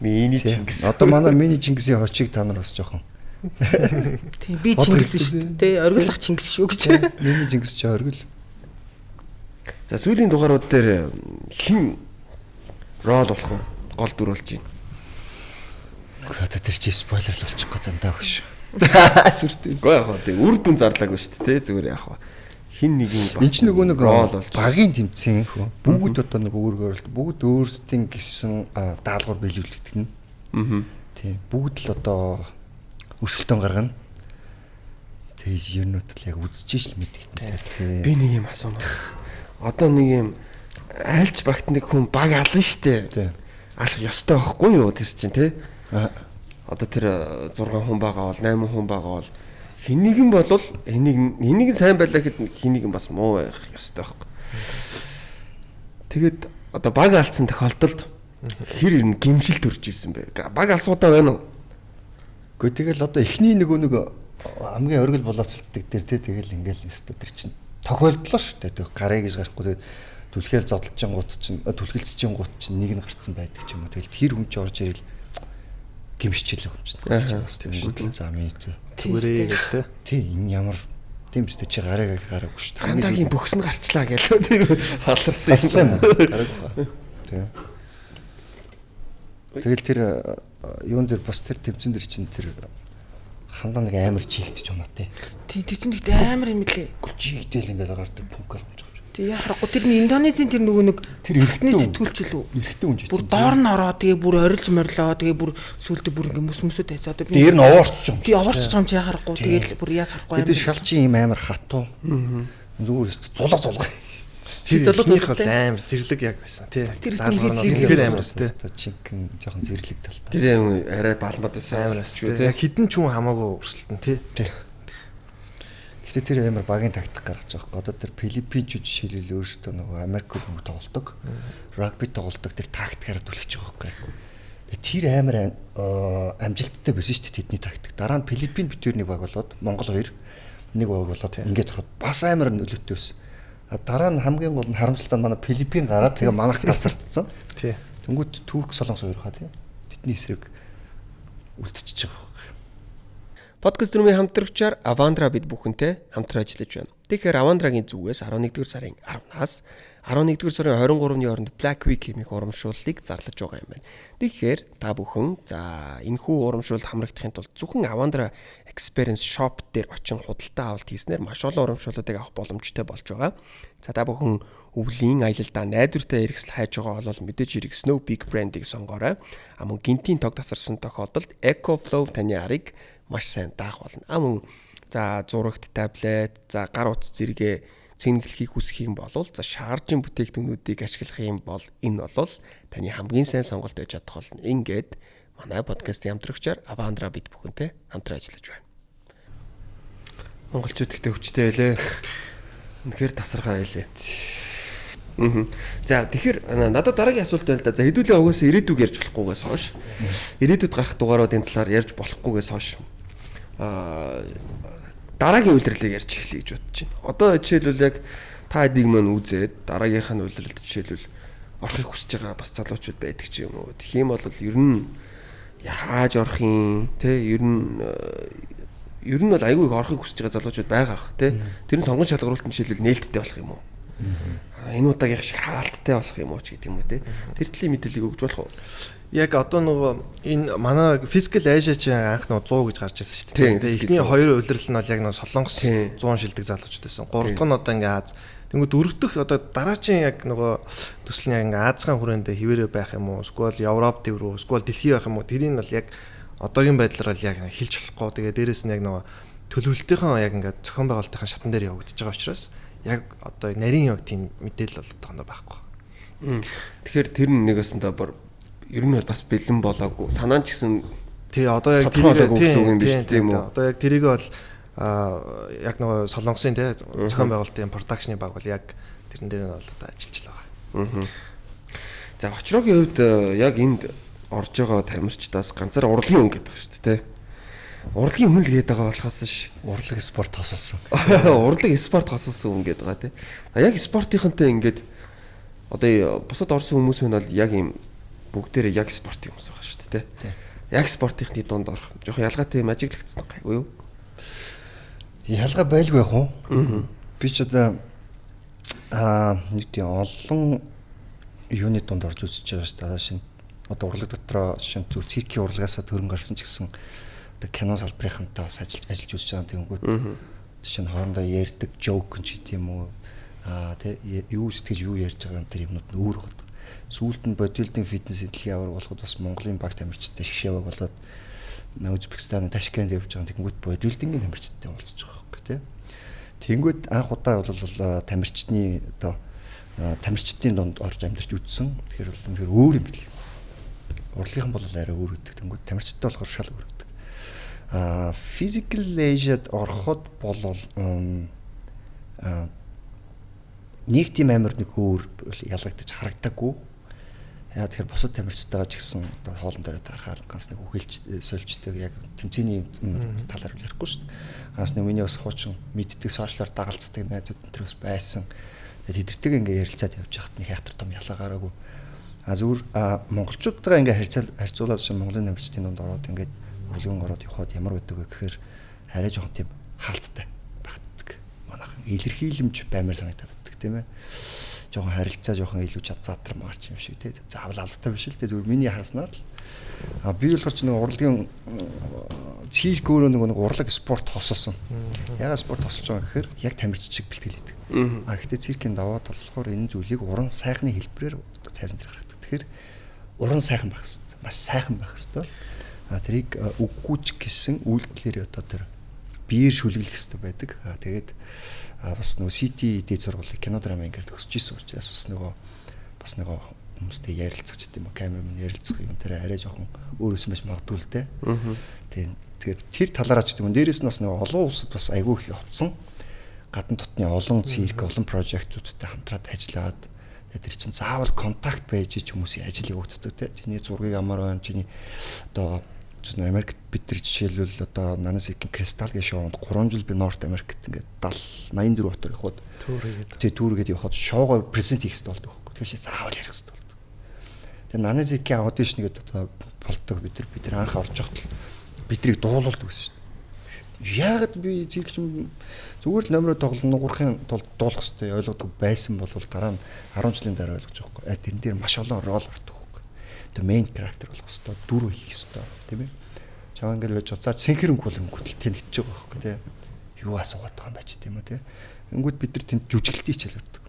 S2: Мини Чингис.
S6: Одоо манай мини Чингисийн хочийг та нар бас жоохон.
S5: Тийм би Чингис шүү дээ. Оргил ах Чингис шүү гэж.
S6: Мини Чингис чи оргил.
S2: За сүүлийн дугаарууд дээр хэн рол болох вэ? Гол дүр болж байна.
S6: Үгүй одоо тэр чи спойлер л болчих гээд дандаа хөш. Сүртэй.
S2: Үгүй яг хаа тийм үр дүн зарлаагүй шүү дээ. Зүгээр яг хаа хин нэг юм
S6: бас. Энд чинь нөгөө нэг багийн тэмцээн хөө. Бүгд одоо нэг өөрөөр бүгд өөрсдийн гисэн даалгавар биелүүлэгдэх нь. Аа. Тийм. Бүгд л одоо өрсөлдөөн гаргана. Тэг ер нь л яг үзэж ил мэдэгдэн.
S2: Би нэг юм асуумаар. Одоо нэг юм айлч багт нэг хүн баг ална штэ. Алах ёстой байхгүй юу тэр чинь тий? Одоо тэр 6 хүн байгаа бол 8 хүн байгаа бол хэнийг нь болвол хэнийг нь сайн байлаа гэхэд хэнийг нь бас муу байх ёстой байхгүй. Тэгээд одоо баг алдсан тохиолдолд хэр ер нь гимшил төрж исэн бэ? Баг алсуудаа байна уу?
S6: Гэхдээ тэгэл одоо эхний нөгөө нэг хамгийн оргил болооцолтдаг дээр тий тэгэл ингээл өстө тэр чинь тохиолдлоо шүү дээ. Тэг гарыг гэж гарахгүй тэгээд түлхэл зодолчингууд чинь түлхэлцчингууд чинь нэг нь гарцсан байдаг ч юм уу. Тэгэл тэр хүн чинь орж ирэл гимшчихлээ юм чинь. Бас тийм за миний
S4: зүгээрээ гэл тий.
S6: Тий энэ ямар тийм үстэй чи гарыг гараагүй шүү
S2: дээ. Хандагийн бөхс нь гарчлаа гэлээ тэр халарсан
S6: юм. Гараагүй хаа. Тий. Тэгэл тэр юун дээр бас тэр тэмцэн дээр чинь тэр хандаа нэг амар чигтэж унаатай.
S5: Тий, тэр чинь тэгтээ амар юм лээ.
S6: Үгүй чигтэл ингээл гардаг пүнкал унж байгаа юм.
S5: Тий, яхахгүй тэр нь Индонезийн тэр нөгөө нэг
S6: тэр
S5: эрэгтэй сэтгүүлч лүү.
S6: Эрэгтэй хүн
S5: жийсэн. Бүр доор нь ороо тэгээ бүр орилж морлоо тэгээ бүр сүултээ бүр ингээ мөс мөсөд тавьсан. Одоо
S6: би дээр нь овоорч юм.
S5: Тий, овоорч юм чи яхахгүй тэгэл бүр яг харахгүй
S6: амар. Тэр шалчин юм амар хатуу. Зүгээр өстө зулга зулга.
S4: Тэр зулга бол амар зэрлэг яг байсан тий.
S5: Тэр
S4: амар байсан тий.
S6: Жинхэнэ жоохон зэрлэг талтай.
S2: Тэр юм арай балмад байсан
S4: амар байсан тий. Яг хідэн ч хүн хамаагүй өрсөлдөн тий.
S6: Гэхдээ тэр амар багийн тактик гаргаж байгаа байхгүй. Одоо тэр Филиппинчүүд жишээлбэл өөрсдөө нөгөө Америк хөлбөмбөг тоглолдог, рагби тоглолдог тэр тактикаараа түлхэж байгаа байхгүй. Тэр амар амжилттай байсан шүү дээ тэдний тактик. Дараа нь Филиппин битүүр нэг баг болоод Монгол хоёр нэг баг болоод ингээд ороход бас амар нөлөөтэй байсан. Дараа нь хамгийн гол нь харамсалтай нь манай Филиппин гараад тэгээ манайх галзартсан.
S4: Тий.
S6: Тэнгүүд Турк Солонгос хоёр хаа тий. Тэдний эсрэг үлдчихэж байгаа.
S2: Подкаст рүүмийн хамтрагчаар Avandra бид бүхэнтэй хамтран ажиллаж байна. Тэгэхээр Avandra-гийн зүгээс 11-р сарын 10-наас 11-р сарын 23-ны хооронд Black Week хэмээх урамшууллыг зарлаж байгаа юм байна. Тэгэхээр та бүхэн за энэхүү урамшуулалд хамрагдахын тулд зөвхөн Avandra Experience Shop дээр очин худалдаа авалт хийснээр маш олон урамшууллуудыг авах боломжтой болж байгаа. За та бүхэн өвлийн аялалдаа найдвартай эргэсэл хайж байгаа бол мэдээж хэрэг Snow Peak брендийг сонгоорой. А мөн гинтийн тог тасарсан тохиолдолд EcoFlow таны арыг маш сайн даах болно. А мөн за зурагт таблет, за гар утас зэрэгээ цэнгэлхийг хүсэх юм бол за шааржийн бүтээгдэхүүнүүдийг ашиглах юм бол энэ бол таны хамгийн сайн сонголт байж чадах болно. Ингээд манай подкастын хамтрагчаар Avandra бид бүхэнтэй хамтран ажиллаж байна. Монголчууд ихтэй хүчтэй байлээ. Үнэхээр тасархай байлээ. За тэгэхээр надад дараагийн асуулт байна л да. За хэдүүлээ угаасаа ирээдүг ярьж болохгүйгээс хойш. Ирээдүйд гарах дугааруудын талаар ярьж болохгүйгээс хойш дараагийн үйлрэлийг ярьж эхлэе гэж бодож байна. Одоо жишээлбэл яг та хэдийг мань үзээд дараагийнх нь үйлрэлд жишээлбэл орохыг хүсэж байгаа бас залуучууд байдаг ч юм уу. Тэгэх юм бол ер нь яаж орох юм те ер нь бол айгүй их орохыг хүсэж байгаа залуучууд байгаа ах те. Тэр нь сонгон шалгаруулалт нь жишээлбэл нээлттэй болох юм уу? Энэ удаагийнх шиг хаалттай болох юм уу ч гэдэг юм уу те. Тэр төрлийн мэдээллийг өгж болох уу?
S4: Яг одоо нөгөө энэ манай Physical Asia чинь анх нөгөө 100 гэж гарч ирсэн шүү дээ. Тэгээ эхний хоёр улирал нь бол яг нөгөө Солонгос 100 шилдэг залуучууд байсан. Гурав дахь нь одоо ингээ Аз. Тэнгүү дөрөв дэх одоо дараачийн яг нөгөө төсөл нь яг ингээ Азийн хүрээндээ хിവэрэ байх юм уу? Эсвэл Европ төв рүү, эсвэл дэлхий байх юм уу? Тэрийг нь бол яг одоогийн байдлаар бол яг хэлж болохгүй. Тэгээ дээрэс нь яг нөгөө төлөвлөлтийнхөө яг ингээ зохион байгуулалтын шатан дээр явагдаж байгаа учраас яг одоо нарийн яг тийм мэдээлэл бол одоохондоо байхгүй.
S2: Тэгэхээр тэр нь нэг өсөндөө бүр ер нь бол бас бэлэн болоогүй. Санаа нь ч гэсэн
S4: тий одоо яг
S2: тэрийг гэсэн үг юм биш тийм үү?
S4: Одоо яг тэрийг бол яг нөгөө Солонгосын тий зохион байгуулалтын продакшны баг бол яг тэрэн дээр нь бол одоо ажиллаж байгаа.
S2: За Очрогийн хувьд яг энд орж байгаа тамирчдаас ганцаар урлагийн хүн гэдэг байгаа шүү дээ тий. Урлагийн хүн л гээд байгаа болохоос ш.
S6: Урлаг спорт хосолсон.
S2: Урлаг спорт хосолсон хүн гээд байгаа тий. Яг спортынхантай ингээд одоо бусад орсон хүмүүс нь бол яг юм бүгдээрээ яг спортын хүмүүс байгаа шүү дээ тий. Яг спортынхны дунд орох жоохон ялгаатай юм ажиглагдсан гайгүй юу?
S6: Ялгаа байлгүй яг уу. Би ч одоо нэг тийм олон юуны дунд орж үзэж байгаа шүү дээ. Шинэ одоо урлаг дотроо шинэ зүр циркийн урлагаасаа төрөн гарсан ч гэсэн одоо кино салбарынхантай бас ажиллаж үзэж байгаа. Тэнгүүт жишээ нь хоорондоо ярьдаг жоок ч гэдэг юм уу тий юу сэтгэж юу ярьж байгаа юм тэр юмнууд нь өөр байна. Сүүлд нь бодибилдинг фитнесийн дэлхийн аварга болоход бас Монголын баг тамирчтай шгшээ баг болоод Узбекистан, Ташкент явж байгаа. Тэнгүүт бодибилдингийн тамирчидтай уулзаж байгаа байхгүй тий. Тэнгүүт анх удаа бол тамирчдны одоо тамирчдын дунд орж амьдарч үзсэн. Тэгэхээр бол үнэхээр өөр юм билээ. Урлагийнхан бол арай өөр өгдөг. Тэнгүүт тамирчдтай болохоор шал өөр өгдөг. Physical Asia-д ороход бол нэг тийм амар нэг өөр ялгагдаж харагдаагүй. Яа тэгэхээр бусад тамирчтайгаа ч гэсэн одоо хоолн дээр дарахаар ганц нэг үхэлж сольждаг яг тэмцээний талаар ярихгүй шүү дээ. Ганц нэг миний бас хуучин мэддэг сошиалар дагалцдаг найзууд энэ төр бас байсан. Тэгээд тэдэртэйг ингээ ярилцаад явж байхад нэг хайхтар том ялгаа гараагүй. А зүгээр монголчуудтайгаа ингээ харьцуулаад шин Монголын тамирчдын дунд ороод ингээд урлагийн ороод явхад ямар байдаг вэ гэхээр арай жоохон тийм хаалттай багтдаг. Манайхан илэрхийлэмж баймар санагдаад байдаг тийм ээ. Жоохон харилцаа жоохон илүү задрам марч юм шиг тий. Заавал албатай биш л тий. Зүгээр миний харснаар л. А би болохоор ч нэг урлагийн цирк өөрөө нэг урлаг спорт хосолсон. Ягаад спорт хосолж байгаа гэхээр яг тамирч шиг бэлтгэл хийдэг. А гэхдээ циркийн даваа тал болохоор энэ зүйлийг уран сайхны хэлбэрээр цайсан зэрэг гаргадаг. Тэгэхээр уран сайхан байх хэрэгтэй. Маш сайхан байх хэрэгтэй. А тэрийг үггүй ч гэсэн үйлдэлээр одоо тэр биеэр шүлэглэх хэрэгтэй байдаг. А тэгээд бас нөгөө CTD зургуулыг кино драма ингээд төгсөж исэн учраас бас нөгөө хүмүүстэй ярилцах ч гэдэм үү, камермен ярилцах юм тэр арай жоохон өөр өсөн байж магадгүй л дээ. Тийм. Тэгэхээр тэр талаараа ч гэдэм үү. Дээрээс нь бас нөгөө олон улсад бас айгүй их явцсан. Гадна дотны олон цирк, олон прожектуудтай хамтраад ажиллаад тэр чинь заавал контакт байж ич хүмүүсийн ажил явагддаг те. Чиний зургийг амар байна. Чиний одоо Америкт бид нар жишээлбэл одоо Нанасикийн Кристалл гэх шоунд 3 жил би Норт Америкт ингээд 70 84 хотоор явхад түүргээд явхад шоугоо презент хийх хэрэгтэй болдог байхгүй. Тэр шиг заавал ярих хэрэгтэй болдог. Тэгээ Нанасикийн аудишн гэдэг одоо болдог бид нар анх орж явахад бидрийг дуулуулдаг гэсэн шүү дээ. Яагаад би циркч зүгээр л номероо тоглоно нугуурахын тулд дуулах хэрэгтэй ойлгодог байсан бол дараа нь 10 жилийн дараа ойлгож байгаа байхгүй. Тэрэн дээр маш олон рол ордог. Тэр мейн характер болох хэвээр дүр хийх хэвээр тийм ээ. Чамаа ингээл байж за сэнхэр өнгө бол өнгөтөл тэнэгдэж байгаа байхгүй тийм. Юу асуугаад байгаа юм бэ ч тийм үү тийм. Өнгөт бид нар тэнд жүжиглэлтийн хичээл өгдөг.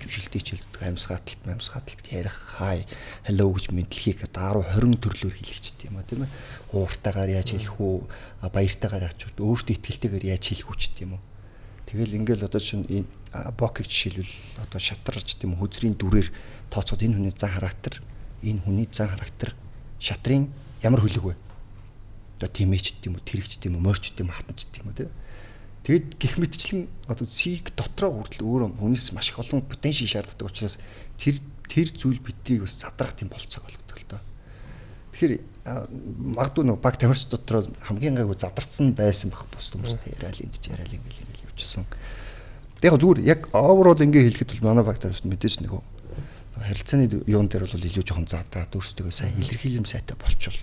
S6: Жүжиглэлтийн хичээл өгдөг. Амьсгааталт ярих, хай, hello гэж мэдлэхийг одоо 10 20 төрлөөр хэлэх ч тийм үү тийм ээ. Ууртайгаар яаж хэлэх үү, баяртайгаар яаж хэлэх үү, өөртөө итгэлтэйгээр яаж хэлэх үү ч тийм үү. Тэгэл ингээл одоо чинь энэ бокийг жишээлбэл одоо шатарч тийм хөзрийн дүрээр тооцоод энэ хүний зан характер энэ хүний зан характер шатрын ямар хөлөг вэ? Одоо тимээч тийм үү, тэрэгч тийм үү, морч тийм үү, хатанч тийм үү, тэ. Тэгэд гих мэтчлэн одоо цирк дотроо хүртэл өөрөө хүнээс маш их олон потеншил шаарддаг учраас тэр зүйл биднийг бас задрах тийм болцоог болгодог л доо. Тэгэхээр магадгүй нэг баг тамирч дотроо хамгийн гайгүй задарсан байсан байх бус хүмүүстэй яриад энд ч яриад ингээл явчихсан. Тэг яг зүгээр яг overall ингээ хэлэхэд бол манай баг тамирч мэдээж нэг харилцааны юун дээр бол илүү жоохон задраад өөрсдөө сайн илэрхийлэм сайтай болчвол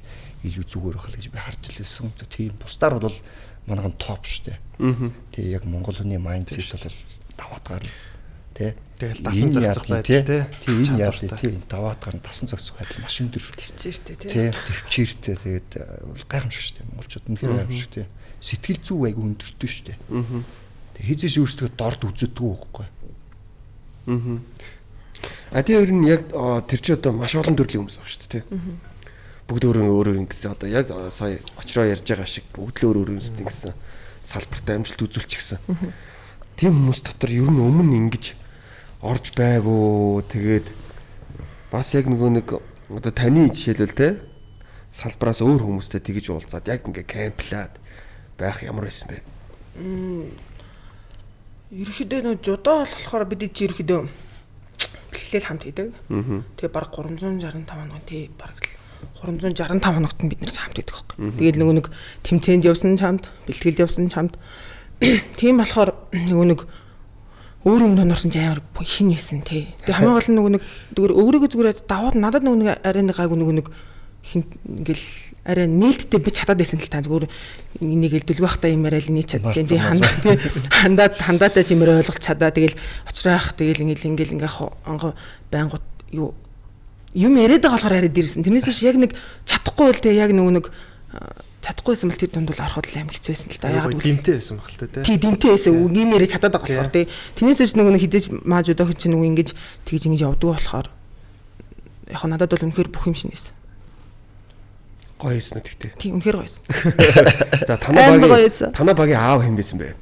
S6: илүү зүгээр байх л гэж би харж лээсэн. Тийм бусдаар бол манайхан топ шүү дээ. Тий яг монгол хүний майндсет бол даваад гарна. Тэ.
S4: Тэгэл дасан зохицох байдал тий.
S6: Тий энэ яа тий даваад гарна дасан зохицох байдал маш өндөр шүү.
S5: Төвчээртэй тий.
S6: Тий төвчээртэй тэгээд гайхамшиг шүү дээ. Монголчууд үнэхээр гайхамшиг тий. Сэтгэл зүй айгүй өндөртэй шүү дээ. Тэг хизээс өөрсдөө дорд үзэдэггүй байхгүй.
S2: А тийм ер нь яг тэр чи одоо маш олон төрлийн хүмүүс байгаа шүү дээ тий. Бүгд өөр өөр ингэсэн одоо яг сая очроо ярьж байгаа шиг бүгд л өөр өөр ингэсэн салбарт амжилт үзүүлчихсэн. Тийм хүмүүс дотор ер нь өмнө ингэж орж байв уу? Тэгээд бас яг нөгөө нэг одоо таны жишээлбэл тий салбараас өөр хүмүүстэй тэгж уулзаад яг ингээ кемплаад байх ямар байсан бэ?
S5: Ерөнхийдөө нөгөө жудоо болохоор бид чи ерөнхийдөө бэлтгэл хамт хийдэг. Тэгээ баг 365 хоног тий баг л 365 хоногт нь бид нэр хамт хийдэг байхгүй. Тэгээд нөгөө нэг тэмцээнд явсан ч хамт, бэлтгэлд явсан ч хамт. Тийм болохоор нөгөө нэг өөр юм донорсон ч амар шин байсан тий. Тэгээ хамгийн гол нь нөгөө нэг зүгээр өөрийгөө зүгээр даваад надад нөгөө нэг арай нэг гайгүй нөгөө нэг хин ингээл арай нээлттэй би чадаад байсан л та зүгээр энийг элдэлгүй байхдаа юм яриад энийг чадчихээн тий хандаа хандаатай ч юм ойлгож чадаа тэгэл очраах тэгэл ингээл ингээл анга байнгут юу юм яриад байгаа болохоор арай дэрсэн. Тэрнээс биш яг нэг чадахгүй бол тий яг нөгөө нэг чадахгүйсэн бол тэр дунд бол ороход л амар хэцүү байсан л та.
S4: Яг дэмтэй байсан баг л та
S5: тий. Тий дэмтэй байсан. Юм яриа чадаад байгаа болохоор тий. Тэрнээс биш нөгөө нэг хизээж мааж удаа чинь нөгөө ингэж тэгж ингэж явдаг болохоор яг надад бол үнэхээр бүх юм шинэ байсан.
S2: Гоё юмсан уу тэгтээ.
S5: Тийм үнэхээр гоё байсан.
S2: За танаа
S5: Амар гоё
S2: багийн
S5: байсан.
S2: танаа багийн аав хэн байсан бэ?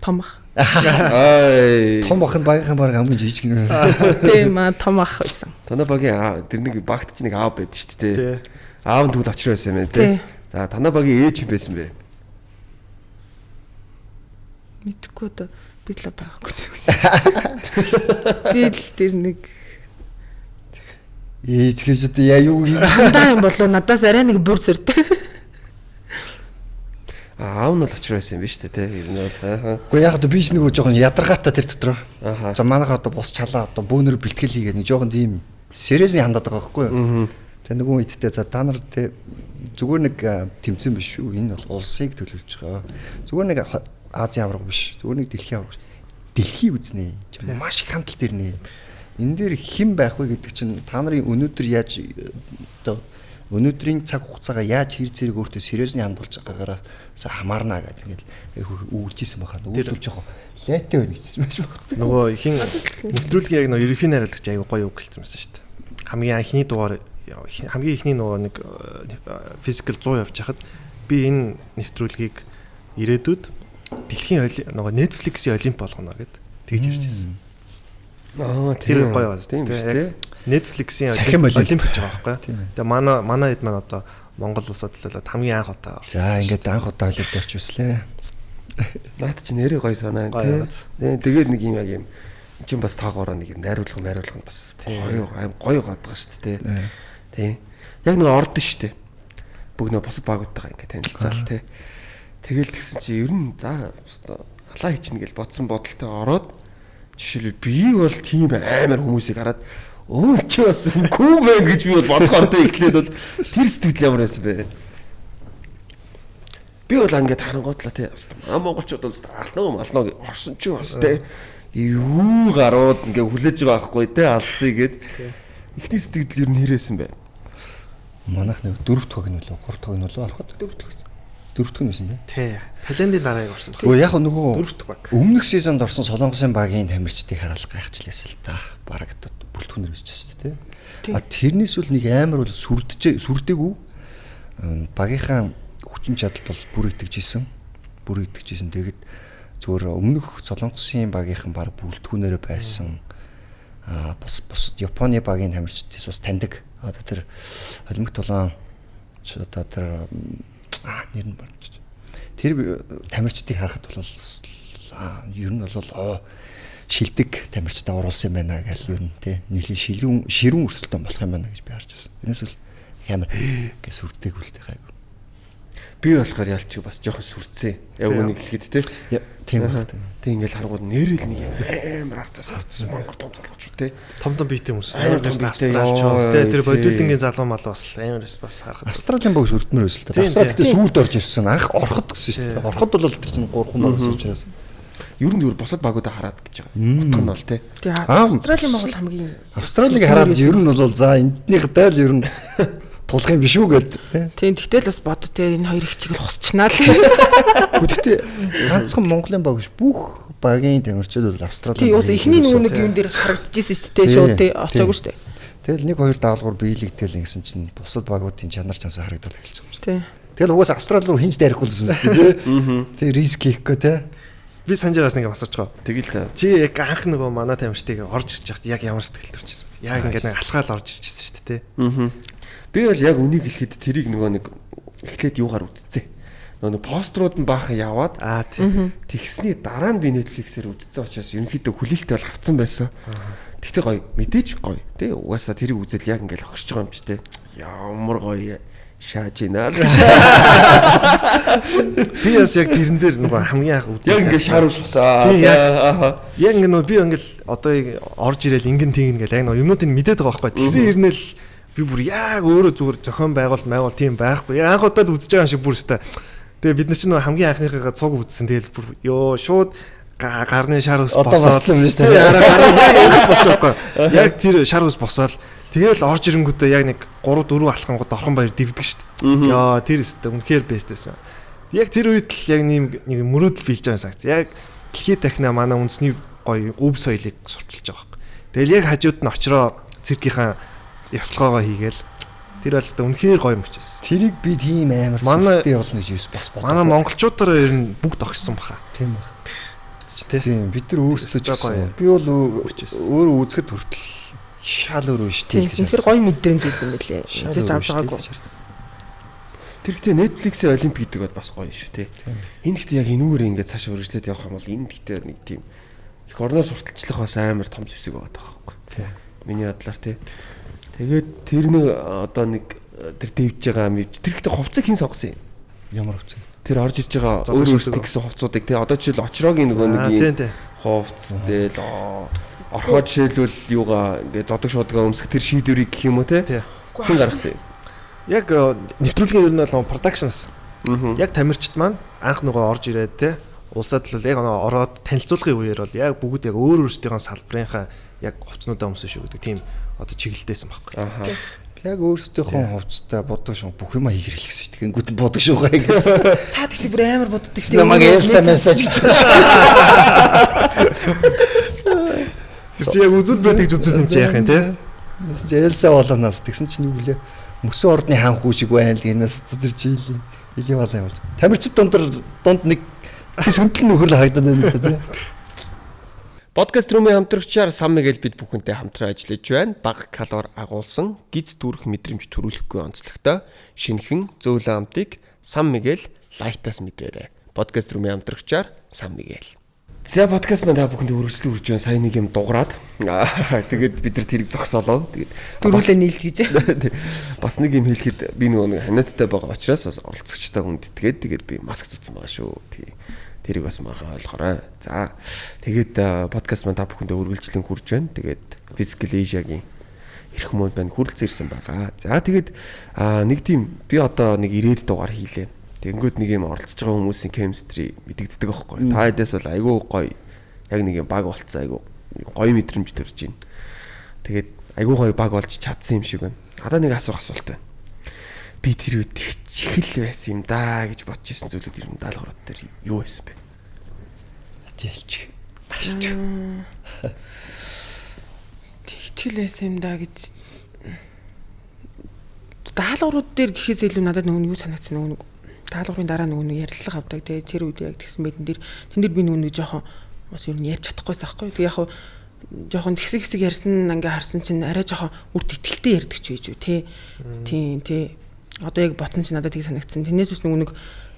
S5: Том ах.
S2: Ай.
S6: Том ах нь багийнхан баг хамгийн жижиг нь.
S5: Тийм аа том ах байсан.
S2: Танаа багийн аав тэр нэг багт чинь нэг аав байдаг шүү дээ.
S4: Тий.
S2: Аав нь тэгвэл очроо байсан юм байна тий.
S5: Тий.
S2: За танаа багийн ээж хэн байсан бэ?
S5: Мэдхгүй одоо би л байхгүй юм. Би л тэр нэг
S6: Ээж гэж одоо яа юу юм.
S5: хандаа юм болоо надаас арай нэг бүр сөртэй.
S2: Аав нь бол очроо байсан юм биш үү тий. Ер нь бол аа.
S6: Гэхдээ яг одоо би ч нэг жоохон ядаргаатай тэр дотор.
S2: Аха.
S6: За манайха одоо бус чалаа одоо бөөнөр бэлтгэл хийгээд нэг жоохон тийм сериусны хандаад байгаа байхгүй юу? Тэгээ нөгөө үедтэй за та нар те зүгээр нэг тэмцээн биш шүү. Энэ бол улсыг төлөөлж байгаа. Зүгээр нэг Азийн аварга биш. Зүгээр нэг дэлхийн аварга биш. Дэлхийг үзнэ. Чи маш их хандлт ирнэ. Энэ дээр хэн байх вэ гэдэг чинь та нарын өнөөдөр яаж одоо өнөөдрийн цаг хугацаагаа яаж хэр зэрэг өөртөө сериусны хандуулж байгаагаараас хамаарна гэдэг ингээл өгүүлж исэн байхаа. Нөгөөдөл жоохон лайтай байна гэж байж магадгүй.
S4: Нөгөө ихэн нэвтрүүлгийн яг нөгөө ерөнхий найруулагч аягүй гоё үг хэлсэн байсан шүү дээ. Хамгийн анхны дугаар хамгийн ихний нөгөө нэг физикал 100 явж хахад би энэ нэвтрүүлгийг ирээдүйд дэлхийн нөгөө Netflix-ийн олимп болгоно гэд тэгж ярьж ирсэн.
S2: Аа
S4: Тэр гоё бас
S2: Тийм
S4: тий.
S2: шүү дээ.
S4: Netflix-ийн
S6: Цахим олимп.
S4: олимп гэж байгаа байхгүй.
S6: Тийм ээ.
S4: Тэгээ манай хэд маань одоо Монгол улсад төлөөлөд хамгийн анх удаа орсон.
S6: За ингээд анх удаа олимпиад орчихвслээ.
S2: Наад чи нэрээ гоё санаа
S4: Гоё
S2: тий.
S4: байгааз.
S2: Тий, Тэгээд нэг юм яг юм чин бас таагаараа нэг юм найруулга майруулга нь бас гоё аим гоё гадгаа шүү дээ тий. Тий. Яг нэг ордон шүү дээ. Бүх нөө бусад багуудтайгаа ингээд танилцаал тий. Тэгэл тэгсэн чи ер нь за өстой алаа хийчихнэ гэж бодсон бодолтой ороод жишээлбэл би бол тийм амар хүмүүсийг хараад өө чи бас үгүй байх гэж би бол бодохоор тий эхлээд бол тэр сэтгэл ямар байсан бэ? Би бол ингээд харангуутлаа тий. Аа монголчууд бол алнаа малнаа гэж орсон чи бас тий. Юу гарууд ингээ хүлээж байгаа байхгүй тий алцъя гэд. Эхний сэтгэл ер нь хэрээсэн бэ?
S6: Манайх нэг дөрөв дахь нь лөө, гурав дахь нь лөө ороход
S5: Дөрөв дэх.
S6: дөрөв дахь нь байсан тий.
S4: Тий. Талендын дараа яг орсон баг.
S6: Гэхдээ яг нөгөө
S4: Дөрөв дэх баг.
S6: өмнөх сезонд орсон Солонгосын багийн тамирчдыг хараад гайхчлаасан л та. Бараг одоо бүрэлдэхүүнээр ирчихсэн тий. А тэрнээс үл нэг амар бол сүрдэжээ сүрдээгүй. Багийнхаа хүчин чадалд бол бүр итгэж исэн. Бүр итгэж исэн. Тэгэд зүгээр өмнөх Солонгосын багийнхан баг бүрэлдэхүүнээрээ байсан. Аа бас бусад Японы багийн тамирчдээс бас таньдаг. Одоо тэр холимог тулаан ч одоо тэр нэр нь борч. Тэр тамирчдыг харахад бол ер нь бол шилдэг тамирчдаа оруулсан юм байна гэл ер нь тий нэлийн ширүүн өрсөлдөөн болох юм байна гэж би харж байсан. Тэрнээс бол ямар гэж сүрдэг үлдээ гайгүй.
S2: Би болохоор ялч бас жоохон сүрцээ. Яг үнийг хэлэхэд тий.
S6: Тийм байна.
S2: Тэг ингээл харангууд нэрэл нэг юм амар арцаас арцсан монгол том залуучууд тий.
S4: Том том биетэй хүмүүс
S2: Амар
S4: амар
S2: том
S4: бас
S2: биетэй,
S4: австралчууд
S2: ёо,
S4: тий тэр
S2: тий.
S4: бодиулдингийн залуу малуу бас амар бас бас харахад.
S6: Австралийн баг сүрдмөр байсан л та.
S4: Тийм,
S6: Австрали
S4: тийм.
S6: гэхдээ сүүлд орж ирсэн. Анх ороход гэсэн шүү дээ. Ороход бол тэр чинь 3 хүн баг байсан учраас.
S2: Ер нь зүгээр бусад багуудаа хараад гэж байгаа. Утга нь бол тий.
S5: Тий.
S6: Аа.
S5: Австралийн Монгол хамгийн
S6: Австралиг хараад ер нь бол за энднийх дайл ер нь тулах юм биш үү гэд. тий.
S5: Тийм тэгтэл бас бод те энэ хоёр их чиглэл хусчнаа л.
S6: Гэхдээ ганцхан Монголын баг биш бүх багийн тамирчид бол Австралийн.
S5: Тий уус
S6: багийн
S5: эхний нөгөө нэг
S6: тамирчид.
S5: юун дээр харагдчихсэн шүү дээ шууд те очоогүй шүү дээ.
S6: Тэгэл нэг хоёр даалгавар биелэгдээл ингэсэн чинь бусад багуудын чанар чансаа харагдал эхэлж байгаа юм шиг.
S5: Тий.
S6: Тэгэл угаасаа Австрали руу хинч дайрахгүй л байсан юм шүү дээ тий. Тэг риск хийхгүй тий.
S4: Би санджаагаас нэг асууж байгаа.
S2: Тэгэл та.
S4: Чи яг анх нөгөө манай тамирчдыг орж ирж байхад яг ямар сэтгэл төрчихсөн бэ? Яг ингээд нэг алхаал орж ирчихсэн шүү дээ тий.
S2: Аа. Би бол яг үнийг хэлэхэд тэрийг нөгөө нэг эхлээд юугаар үтцээ. Нөгөө нэг постерууд нь баахан яваад
S4: Аа тий.
S2: тэгсний дараа нь би Netflix-ээр үтцсэн учраас ерөнхийдөө хүлээлттэй бол авцсан байсан. Тэгтээ гоё мэдээж гоё тий угаасаа тэрийг үзэл яг ингээл огшиж байгаа юм чи тий. Ямар гоё шааж ийна л.
S4: Би бас яг тэрэн дээр нөгөө хамгийн анх үзээ.
S2: Яг ингээ шар ус усаа.
S4: Тий, яг.
S2: Аа.
S4: Яг ингээ нөгөө би ингээл одоо яг орж ирээл ингэн тэгин гэл яг нөгөө юмнуудыг мэдээд байгаа байхгүй. Тэгсэн хэрнээл би бүр яг өөрөө зүгээр зохион байгуулалт майгуул тийм байхгүй. Яг анх удаа л үзэж байгаа юм шиг бүр өстой. Тэгээ бид нар чинь нөгөө хамгийн анхныхаа цуг үзсэн. Тэгэл бүр ёо шууд гарны шар ус
S6: Одоо
S4: босоод
S6: боссон юм биш үү?
S4: Тий, араа гарны яг яг босч байгаа байхгүй. Яг тэр шар ус босоод тэгэл орж ирэнгүүтээ яг нэг 3 4 алхангууд орхон баяр дивдэг шүү дээ. Яа тэр өстой үнэхээр бест байсан. Яг тэр үед л яг нэг мөрөөдөл биелж байгаа юм санагц. Яг дэлхийд дахина манай үндэсний гоё өв соёлыг сурталж байгаа байхгүй. Тэгэл яг хажууд нь очроо циркийнхаа ёслогоогоо хийгээл Тэр бол хэвээ үнэхээр гоё мөч байсан.
S6: Тэрийг би тийм амар сүртэй болно гэж юус бас
S4: бодлоо. Манай монголчуудаараа ер нь бүгд огссон баха.
S6: Тийм баг. Тийм бид нар өөрсдөө ч гэсэн. Би бол өөрөө үзэхэд хүртэл шал өөр биш
S5: тийм гэж. Тэгэхээр гоё мэдрэмж өгдөг юм билээ. Зэж авч байгаагүй.
S2: Тэр гэхдээ Netflix-ийн Олимп гэдэг бол бас гоё шүү тий. Энэ гэхдээ яг энүүгээр ингээд цаашаа үргэлжлээд явах юм бол энэ гэхдээ нэг тийм эх орноос сурталчлах бас амар том зэвсэг байгаа байхгүй.
S4: Тий.
S2: Миний бодлоор тий. Тэгээд тэр нэг одоо нэг тэр дэвж байгаа юм. Тэр гэхдээ хувцыг хэн сонгосон юм?
S6: Ямар хувцас?
S2: Тэр орж ирж байгаа өөр өөрсдийн гэсэн хувцуудыг тий. Одоо жишээл Очрогийн нөгөө нэг юм хувцс тэгэл орхоо жишээлбэл юугаа ингээд зодог шуудгаа өмсөх тэр шийдвэрийг гэх юм уу тий. Хэн гаргасан юм?
S4: Яг нэвтрүүлгийн ер нь бол productions. Яг тамирчид маань анх нөгөө орж ирээд тий улсад л яг ороод танилцуулгын үеэр бол яг бүгд яг өөр өөрсдийнхөө салбарынхаа яг хувцснуудаа өмсөн шүү гэдэг тийм одоо чиглэлтэйсэн байхгүй.
S2: Аха.
S6: Яг өөрсдийнхөө хувцастай бодог шуу бүх юма хийх хэрэглэсэн шүү. Тэгэнгүүт нь бодог шуугаа гэсэн.
S5: Та тэгсээ бүр амар боддог шүү.
S6: Намайг Элса мессеж гэж байна шүү.
S4: Тэр чи яг үзүүлбэрээ тэгж үзүүл юм чи яах юм те?
S6: Тэгсэн чи Элса болоноос тэгсэн чинь юу гэлээ? Мөсөн ордны хаан хүү шиг байна л гэнэс тэр чи илийн болоо юм болж. Тамирчид дунд нэг сүнтэл нөхөр л харагдаад байна л да.
S2: Подкаст рүүмийн хамтрагчаар Сан Мигэл бид бүхэнтэй хамтран ажиллаж байна. Бага калори агуулсан, гиз дүүрэх мэдрэмж төрүүлэхгүй онцлогтой шинэхэн зөөлөн амтыг Сан Мигэл лайтаас мэдвэрэй. Подкаст рүүмийн хамтрагчаар Сан Мигэл. За подкаст маань та бүхэнд үргэлжлэн үрж байна. Сая нэг юм дуграад. Тэгээд бид нар тэрийг зогсоолоо. Тэгээд
S5: дөрвөлээ нийлж гэж.
S2: Бас нэг юм хэлэхэд би нөгөө нэг ханиадтай байгаа учраас бас оролцогчтой хүндэтгээд тэгээд би маск зүүсэн байгаа шүү. Тий. Тэрийг бас маргаан ойлгоорой. За тэгээд подкаст маань та бүхэндээ үргэлжлэн хүрж байна. Тэгээд Physical Asia-гийн эрх мөн байна хүрэлцэн ирсэн байгаа. За тэгээд нэг тийм би одоо нэг 90 дугаар хийлээ. Тэгэнгүүт нэг юм оролцож байгаа хүмүүсийн chemistry мэдэгддэг аахгүй. Та хэдээс бол айгүй гоё. Яг нэг юм баг болцсон айгүй гоё мэдрэмж төрж байна. Тэгээд айгүй гоё баг болж чадсан юм шиг байна. Одоо нэг асуух асуулт байна. Би тэр үед чихэл байсан юм даа гэж бодож исэн зүйлүүд ер нь даалгаврууд дээр юу байсан бэ?
S6: Ялч.
S5: Тэгчл байсан юм даа гэж даалгаврууд дээр гэхээс илүү надад нөгөө юу санагдсан нөгөө нэг даалгаврын дараа нөгөө нэг ярилцлага авдаг те тэр үед яг тэгсэн байдэн дээр тэн дээр би нөгөө нэг жоохон бас ер нь ярьж чадахгүйс аахгүй. Тэг яг жоохон тэгсэг хэсэг ярьсан ингээ харсан чинь арай жоохон үрд итгэлтэй ярьдаг ч байж үү те. Тийм те. Одоо яг ботсон чинь надад тийг санагдсан. Тэрнээс биш нөгөө нэг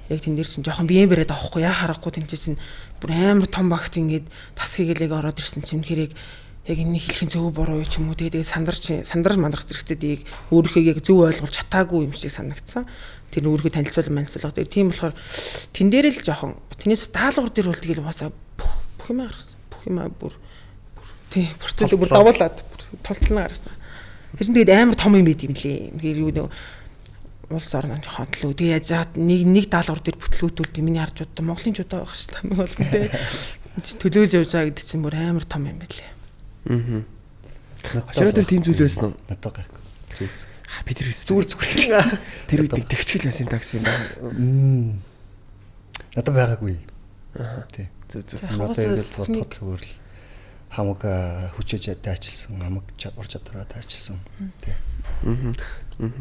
S5: яг тэн дээр чинь жоохон биеэн бариад авахгүй яа харахгүй тэн чинь бүр амар том багт ингээд тас хийгээл яг ороод ирсэн чинь үнэхээр яг энэний хэлэх нь зөв буруу юу ч юм уу тэгээ сандар мандрах зэрэгцээд яг өөрийнхөө яг зөв ойлгуулж чадаагүй юм шиг санагдсан. Тэр өөрийнхөө танилцуулга манилцуулга. Тэгээ тийм болохоор тэн дээр л жоохон тэрнээс даалгавар дээр бол тэгэл бас бүх юм гаргасан. Бүх юм бүр тий бүрцэлэг бүр давуулаад бүр толтлон гаргасан. Тэр чинь тэгээд амар том юм байд юм лээ. Тэгэхээр юу нөө улс орны хонтлоо. Тэгээ яаж яад нэг даалгавар дээр бүтлгүүтүүлдэг миний харж удаа Монголын жудаа байх шээ тамиг болно те. Төлөөлж явж байгаа гэдэг чинь бүр амар том юм байлээ.
S2: Аа. Очроо дээр тийм зүйл байсан уу?
S6: Надад гайгүй. Зүгээр.
S2: Би тэр
S6: зүгээр зүгээр.
S2: Тэр үед тэгчгэл байсан юм даа гэсэн юм байна.
S6: Надад байгаагүй.
S2: Аа.
S6: Тий.
S2: Зүг зүг.
S6: Надад ингээл бодоход зүгээр л хамаг хүчээж дайчилсан, хамаг ур чадвараа дайчилсан. Тий.
S2: Аа.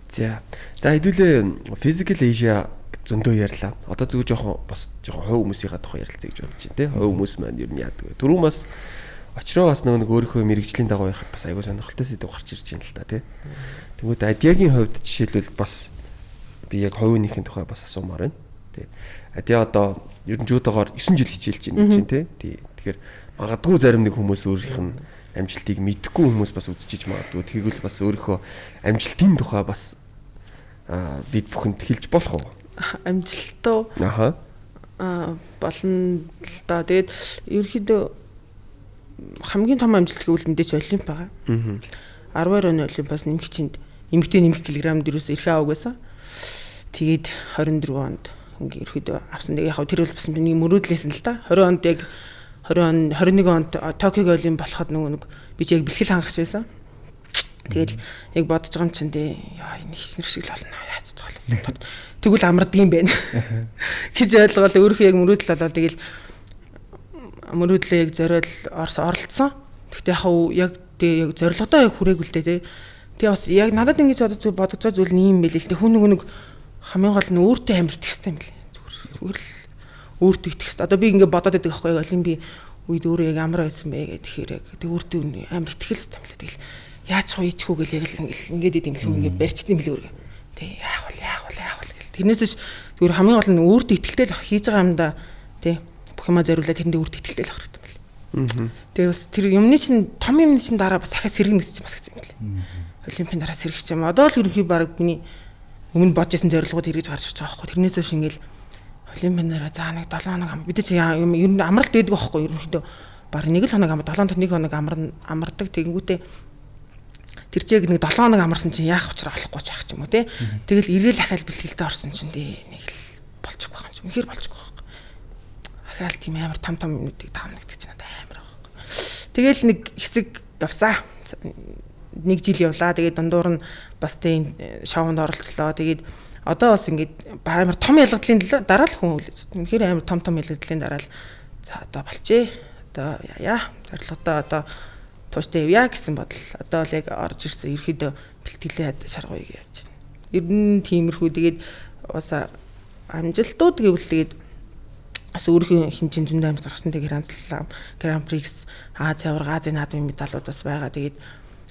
S2: За. За хэдүүлээ Physical Asia зөндөө ярьлаа. Одоо зүгээр жоохон бас жоохон хувь хүмүүсийнхаа тухай ярилцъя гэж бодож байна те. Хувь хүмүүс маань ер нь яадаг вэ? Түрүүн бас Очроо бас нөгөө нэг өөрийнхөө мэрэгжлийн дагуу ярихад бас айгүй сонирхолтой сэдв гарч ирж байна л та тий. Тэгмүүд Адиагийн хувьд жишээлбэл бас би яг хувийнхын тухай бас асуумаар байна. Тий. Адиа одоо ер нь жүдогоор 9 жил хичээлж байна гэж тий. Тий. Тэгэхээр магадгүй зарим нэг хүмүүс өөрийнх нь амжилтыг мэдэхгүй хүмүүс бас үзчихэж магадгүй. Тэгвэл бас өөрийнхөө амжилтын тухай бас бид бүхэнд хэлж болох уу?
S5: Амжилтаа.
S2: Аха.
S5: Болно л да. Тэгээд ерөнхийдөө хамгийн том амжилт гэвэл мэдээч Олимп байгаа. 12 оны Олимпиас нэмэгчинд эмэгтэй нэмэх килограмм дээрээс эрхээ авах гэсэн. Тэгээд 24 онд ингээ ерөөдөө авсан. Тэгээд яг тэр бол бас миний мөрөөдлөөсөн л та. 20 онд яг 20 он 21 онд Токиог Олимп болоход нөгөө нэг би ч яг бэлтгэл хангах байсан. Тэгэл яг бодож байгаа юм чинь дээ. Яа энэ хичнэр шиг л болно. Яаж ч болох. Тэгвэл амардаг юм байна гэж ойлгоол өөрийнхөө яг мөрөөдөл болоод тэгэл мөрөөдлөө яг зориод оролцсон. Гэхдээ яг тэгээ яг зорилгодоо яг хүрээгүй л дээ тий. Тэгээ бас яг надад ингэж одоо бодож байгаа зүйл нь юм байл л дээ. Хүн нэг хамгийн гол нь өөртөө амар итгэх хэрэгтэй юм билээ. Зүгээр л өөртөө итгэх хэрэгтэй. Одоо би ингэ бодоод байдаг аахгүй олимпийн үед өөрөө яг амар байсан бэ гэх тэгэхээр яг тэг өөртөө амар итгэх хэрэгтэй юм билээ. Тэгэл яаж ч ийчхүү гэл яг л ингээд идэм л хүн ингээд барьчт юм билээ өөрөө. Тэг яах вэ гэл. Тэрнээс биш зүгээр хамгийн гол нь өөртөө итгэлтэй л хийж байгаа юмдаа тий бүх юмаа зориулаад тэрэндээ өөртөө итгэлтэй л авах хэрэгтэй юм билээ. Тэгээ бас тэр юмны чинь том юмны чинь дараа бас дахиад сэргэнэ гэж бас гэсэн юм билээ. Олимпийн дараа сэргэж юм. Одоо л ерөнхий баг миний өмнө бодож исэн зорилгууд эргэж гарч ирж байгаа байхгүй. Тэрнээс биш ингээл олимпийн дараа за нэг 7 хоног бид чи юм ер нь амралт байдаг байхгүй ерөнхийдөө баг нэг л хоног амар 7 нэг хоног амардаг. Тэгэнгүүтээ тэр чиг нэг 7 хоног амарсан чинь яах учраа олохгүй ч байх ч юм уу те. Тэгэл эргээл ахаал бэлтгэлдээ орсон чинь тий нэг л болчихгүй байх юм чи. Үнэхээр болчихгүй байхгүй. Ахаал тийм амар том том юмнуудыг давна гэдэг чинь надад амар байхгүй. Тэгэл нэг хэсэг явсаа. Нэг жил явлаа. Тэгээд дундуур нь бас тийм шоунд оролцлоо. Тэгээд одоо бас ингээд амар том ялгадлын дараа л хүн хүлээж. Үнэхээр амар том ялгадлын дараа л за одоо болчихээ. Одоо яа. Зорилготой одоо тууштай явъя гэсэн бодол одоо л яг орж ирсэн. Ерөөдөө бэлтгэлээ шаргууя гэж явж байна. Ер нь тиймэрхүү. Тэгээд бас амжилтууд гэвэл тэгээд бас өөрийнхөө хэмжээнд зөндөө амжилт гаргасан. Тэгээд Гранд Гран Прикс, Ази аварга, Азийн наадмын медалууд бас байгаа. Тэгээд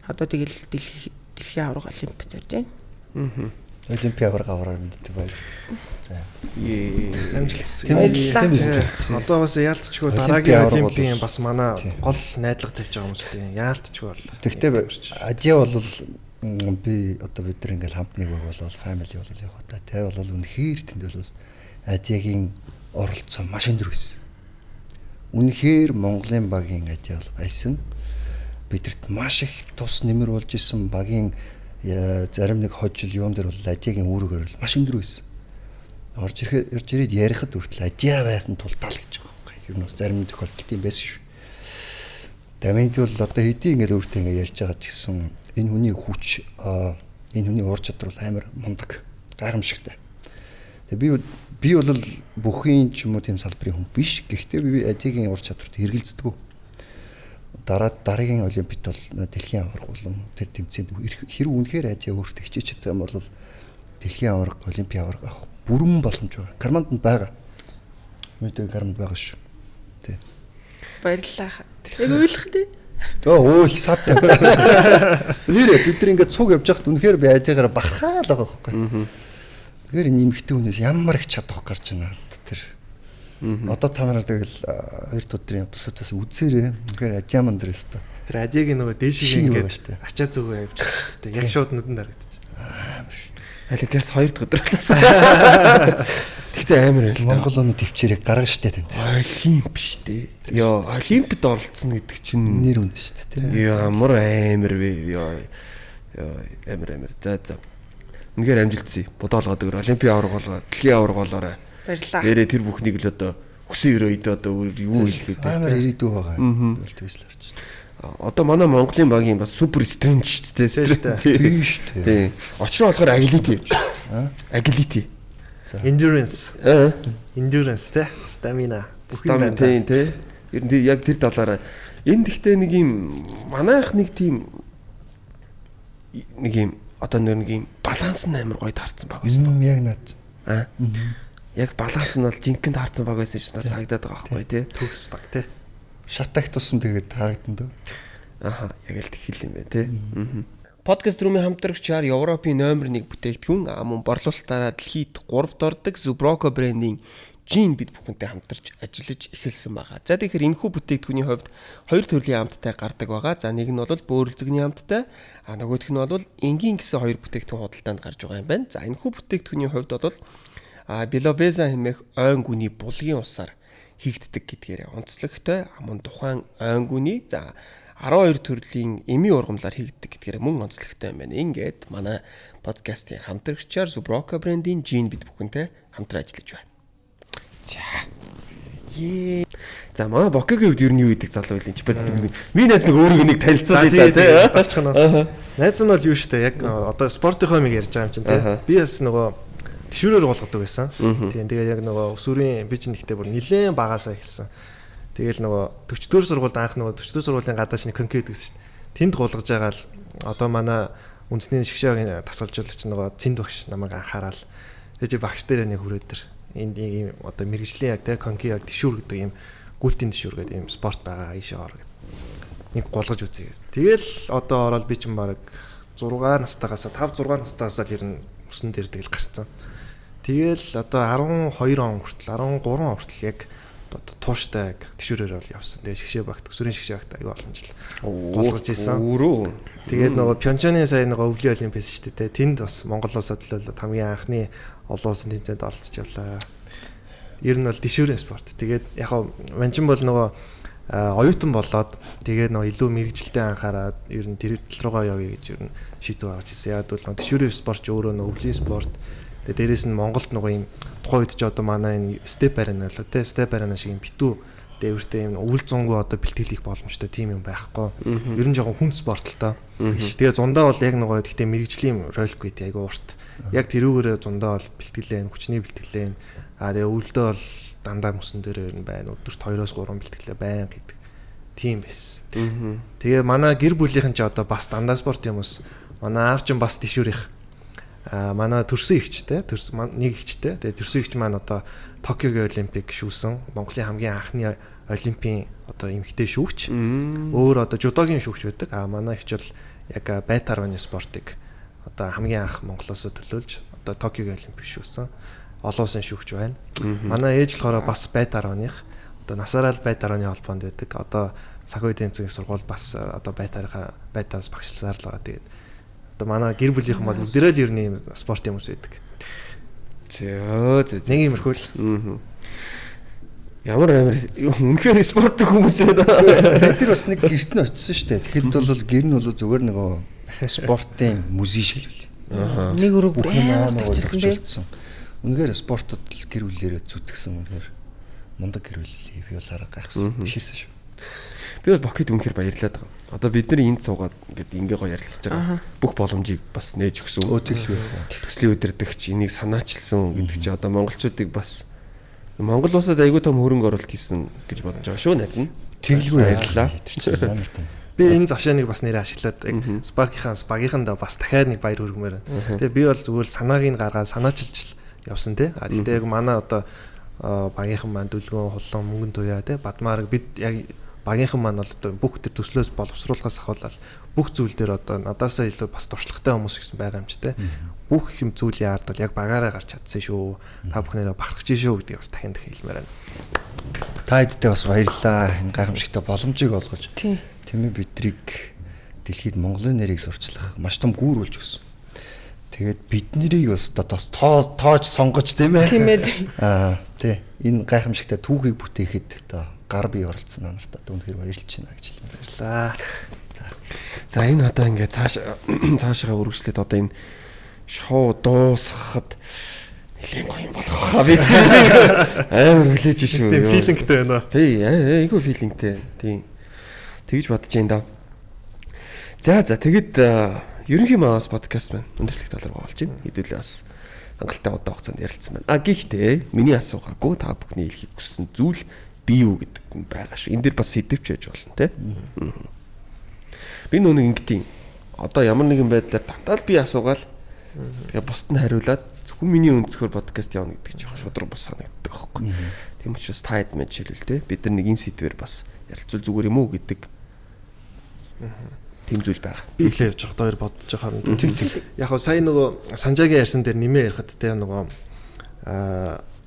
S5: одоо тэгэл дэлхийн аварга олимп зорж байна.
S6: Олимпийн аварга авраар мэддэг байл. За.
S4: Амжилт. Одоо бас яалтчгүй дараагийн олимпийн бас манай гол найдлага тавьж байгаа хүмүүс тийм яалтчгүй бол.
S6: Тэгтээ Ажиа бол би одоо бид нар ингээл хамт нэг баг болол family бол яг та тэ бол үнэхээр тэнд бол Ажиагийн оролцоо маш өндөр байсан. Үнэхээр Монголын багийн Ажиа бол байсан. Бидэрт маш их тус нэмэр болж исэн багийн зарим нэг хожил юун дээр бол Ажиагийн үүрэг бол маш өндөр байсан. Орж ирээд ярихад хүртэл Ажиа байсан тултаал гэж байгаа байхгүй. Ер нь бас зарим тохиолдолд юм байсан шүү. Дамид бол одоо хэдий ингээл өөртөө ингээ ярьж байгаа ч гэсэн энэ хүний хүч, энэ хүний уур чадвар бол амар мундаг, гайхамшигтай. Тэгээ би бол бүхийн ч юм уу тийм салбарын хүн биш. Гэхдээ би Ажиагийн уур чадварт хэрэгэлцдэг. Дараагийн олимпиад бол дэлхийн аварга болон тэр тэмцээнд хэрэг үнэхээр Ажиа өөртөө хичээж чадах юм бол дэлхийн аварга, олимпийн аварга авах бүрэн боломж байгаа. Карманд нь байгаа. Мэдээ карманд байгаа шүү. Тий.
S5: Баярлалаа. Яг уйлах тий.
S6: Уйл сад. Нэрээ бид нар ингээд цуг явж байхад үнэхээр би Ажиагаар бахархаал байгаа байхгүй. Тэгэхээр энэ эмэгтэй хүнээс ямар их чадвар гарч байна тэр. Одоо та нар тэгэл хоёр өдрийн бусадаас үзээрэй. Үнэхээр Ажиа ман дээр өстө.
S4: Тэр Ажиагийн нөгөө дээшээ ингээд ачаа зүгөө явчихсан шүү дээ. Яг шууд нүдэн дарагдчих.
S6: Амар шүү.
S2: Алигаас хоёр дахь өдөр болоосаа. Тэгтээ амар байл.
S6: Монгол оны төвчээрийг гаргана штэ танд.
S2: Олимп штэ. Йоо, олимпиад оролцсон гэдэг чинь
S6: нэр үнд штэ тий.
S2: Ямар амар вэ? Йоо. Амар. За. Үнэхээр амжилтсий. Бодоолгоод өгөр. Олимпийн аварга болоо, дэлхийн аварга болоорой.
S5: Баярлалаа.
S2: Нэрээ тэр бүхнийг л одоо хүсэн өрөө одоо юу хэлэх вэ?
S6: Амар ирээдүй байгаа. Тэгж л харж байна.
S2: Одоо манай Монголын багийн бас супер стрэнч шүү дээ.
S6: Тийм шүү дээ.
S2: Тийм. Учир нь болохоор agility. Agility.
S4: Endurance. Endurance тий. Stamina.
S2: Бүх юм байна. Тийм тий. Ер нь яг тэр талаараа энэ гэхдээ нэг юм манайх нэг тийм нэг юм одоо нэг юм баланс нь амар гоё таарсан баг байсан.
S6: Яг наад.
S2: Аа. Яг баланс нь бол жинхэнэ таарсан баг байсан шиг санагдаад байгаа байхгүй тий.
S4: Төгс баг тий.
S6: Шатагт тусам тэгээд харагдан дөө.
S2: Аха, яг л тэгэл юм байна тий. Подкаст рүүмийн хамтрагчаар Европын номер 1 бүтээгдэхүүн мөн борлуулалтаараа дэлхийд 3-д ордог Zubroko брендийн жин бид бүхэнтэй хамтарч ажиллаж эхэлсэн байгаа. За тэгэхээр энэхүү бүтээгдэхүүний хувьд хоёр төрлийн амттай гардаг байгаа. За нэг нь бол бөөрөлзөгний амттай, а нөгөөх нь бол энгийн гэсэн хоёр бүтээгдэхүүн худалдаанд гарч байгаа юм байна. За энэхүү бүтээгдэхүүний хувьд бол Беловеза хэмээх ойн гүний булгийн усаар хийгддэг гэдгээр онцлогтой мөн тухайн ойн гүний за 12 төрлийн эмийн ургамлаар хийгддэг гэдгээр мөн онцлогтой юм байна. Ингээд манай подкастын хамтрагчаар Zubroko брендийн жин бид бүхэнтэй хамтран ажиллаж байна. За. За манай Бокигийн хувьд ер нь юу гэдэг залуу байл энэ ч би найз нэг өөрийг нэг танилцуулъя да тий.
S4: Болчихно. Найз нь бол юу штэ яг одоо спортынхоо миг ярьж байгаа юм чинь тий. Би бас нөгөө тишүүрээр гулгадаг байсан. Тийм тэгээд яг нөгөө өсвөрийн би чинь ихтэй бүр нилээн багасаа эхэлсэн. Тэгэл нөгөө 40 дэх сургуульд анх нөгөө 40 дэх сургуулийн гадаа чинь конки гэдэг шүү дээ. Тэнд гулгаж байгаа л одоо манай Үндэсний шгшээгийн дасгалжуулагч нөгөө Цэнд багш намайг анхаарал. Тэгээ чи багш дээр нэг хүрээд ир. Энд ийм одоо мэрэгжлийн яг те конки яг тэшүүр гэдэг ийм гүйлтийн тэшүүр гэдэг ийм спорт байгаа ийшээ ор гэдэг. Нэг гулгаж үзье. Тэгэл одоо ороод би чинь баг 6 настайгаас 5 6 настайгаас л ер нь мөсөн дээр тэгэл гарцсан. Тэгэл одоо 12 он хүртэл 13 он хүртэл яг одоо тууштай яг тэшүүрээр бол явсан. Тэгээ шгшээ багт өсвөрийн шгшээ багт аюу олон жил гулгаж исэн.
S2: Өөрөө.
S4: Тэгээд нөгөө Пхёнчаны сая нөгөө өвлийн олимпиас шүү дээ. Тэнд бас Монгол улсад төлөөлөд хамгийн анхны олон улсын тэмцээнд оролцож явлаа. Ер нь бол тэшүүрийн спорт. Тэгээд яг хав манчин бол нөгөө оюутан болоод тэгээд нөгөө илүү мэрэгжилтэд анхаарад ер нь тэр тал руугаа явъя гэж ер нь шийдвэр гаргаж ирсэн. Яг бол нөгөө тэшүүрийн спорт ч өөрөө нөгөө өвлийн спорт. Тэгээд дээрэс нь Монголд нөгөө юм тухайн үед ч одоо манай энэ степ арена л те степ арена шиг юм битүү дээвэртэй юм өвөл зунгүй одоо бэлтгэл хийх боломжтой тийм юм байхгүй. Ер нь жоохон хүн спорт л та. Тэгээ зундаа бол яг нөгөө гэхдээ мэрэгжлийн ролик гэдэг айгу урт. Яг тэрүүгээрээ зундаа бол бэлтгэлээ, хүчний бэлтгэлээ. Аа тэгээ өвөлдөө бол дандаа мөсөн дээр ер нь байна. Өдөрт 2-3 бэлтгэлээ байна гэдэг тийм байсан. Тэгээ манай гэр бүлийнхэн ч одоо бас дандаа спорт юм ус. Манай аав чинь бас тэшүүрийнх. Манай төрсөн ихчтэй, төрсөн нэг ихчтэй. Тэгээ төрсөн ихч маань одоо Токиогийн олимпик шүүсэн. Монголын хамгийн анхны олимпийн одоо эмэгтэй шүүгч. Өөр одоо жудогийн шүүгч байдаг. А манай ихч бол яг байтарваны спортыг одоо хамгийн анх Монголоос төлөөлж одоо Токиогийн олимпик шүүсэн. Олон улсын шүүгч байна. Манай ээж болохоор бас байтарваных одоо насаараа л байтарваны холбоонд байдаг. Одоо санхүү эдийн засгийн сургууль бас одоо байтархаа байтаас багшласаар л байгаа. Тэгээд одоо манай гэр бүлийнхэн бол бүгдээрээ л ер нь ийм спорт юм үздэг.
S2: Зөө зөө.
S4: Нэг иймэрхүү л.
S2: Ямар амар үнэхээр спорт хүмүүс байна.
S6: Бид нар бас нэг гэрт нь очисон шүү дээ. Тэгэхэд бол гэр нь бол зүгээр нөгөө спортын музей шиг л
S2: Аа.
S5: Нэг өрөө
S6: Бүх юм
S5: амар
S6: амар
S5: тавьчихсан тий.
S6: орчуулсан. Үнэхээр спортод л гэр бүлээрээ зүтгэсэн үнэхээр мундаг гэр бүл би бол арга гайхсан. Биширсэн шүү.
S2: Би бол Бокид үнэхээр баярлаад байгаа. Одоо бид нар энд суугаад ингээд ингээ гоё ярилцаж байгаа. Бүх боломжийг бас нээж өгсөн.
S6: Өө тэглгүй.
S2: Төслийн удирдагч энийг санаачилсан гэдэг чи одоо монголчуудыг бас Монгол улсад айгүй том хөрөнгө оруулалт хийсэн гэж бодож байгаа шүү найз нь.
S6: Тэглгүй
S2: Баярлалаа.
S6: Тэр чинь амар том.
S4: Би энэ завшааныг бас нэрээ ашиглаад яг Spark-ийнхаа багийнхандаа бас дахиад нэг баяр хүргэмээр байна. Тэгээ би бол зүгээр л санааг нь гаргаад санаачилж явсан тий. А тэгтээ яг манай одоо багийнхан маань Дүлгэн, Хулан, Мөнгөн Туяа тий, Бадмаар бид яг багийнхан маань бол одоо бүх тэр төслөөс боловсруулахаас ахуулаад бүх зүйл дээр одоо надаасаа илүү бас туршлагатай хүмүүс гэсэн байгаа юм чи тий. Бүх юм зүйлийн ард бол яг багаараа гарч чадсан шүү. Та бүхнээрээ бахархаж шүү гэдгийг бас дахин дахин хэлмээр байна.
S6: Та хэдтэй бас баярлалаа. Энэ гайхамшигтай боломжийг олгож
S5: Тий.
S6: тийм ээ бидрийг дэлхийд Монголын нэрийг сурчлах маш том гүүр болж өгсөн. Тэгээд бид нарыг бас одоо тоож сонгож тийм ээ.
S5: Тийм ээ.
S6: Аа тий. Энэ гайхамшигтай түүхийг бүтээхэд одоо гар бие оролцсон нарт одоо үнэхээр баярлж байна гэж хэлмээр.
S4: Баярлалаа.
S2: За энэ одоо ингээ цааш цаашаа үргэлжлээд одоо энэ шоу дуусгахад нэлээд гоё юм болох хаа би амар хүлээж шүү.
S4: Тийм филингтэй байна уу?
S2: Тий, айгүй филингтэй. Тийм. Тэгж бодож байна да. За за тэгэд ерөнхий манаас подкаст маань өндөрлөх талаар болж байна. Хэдүүлээ бас хангалттай удаа хугацаанд ярилцсан байна. А гэхдээ миний асуугаагүй та бүхний хэлхийг хүссэн зүйл би юу гэдэг юм байгаа шүү. Энэ дэр бас сэдвч байж болно те. Би нүг ингэдэйн. Одоо ямар нэгэн байдлаар дандаа л би асуугаал тэгээ бусд нь хариулаад зөвхөн миний өнцгөр подкаст явна гэдэг чинь шудраг бус санагддаг байхгүй. Тийм учраас та хэд мэн жишээлбэл те бид нар нэг энэ сэдвээр бас ярилцвал зүгээр юм уу гэдэг тийм зүйл байгаа.
S4: Би л явж байгаа хоёр бодож байгаа юм. Яг хав сая нөгөө Санжаагийн ярьсан дээр нэмээ ярихад те нөгөө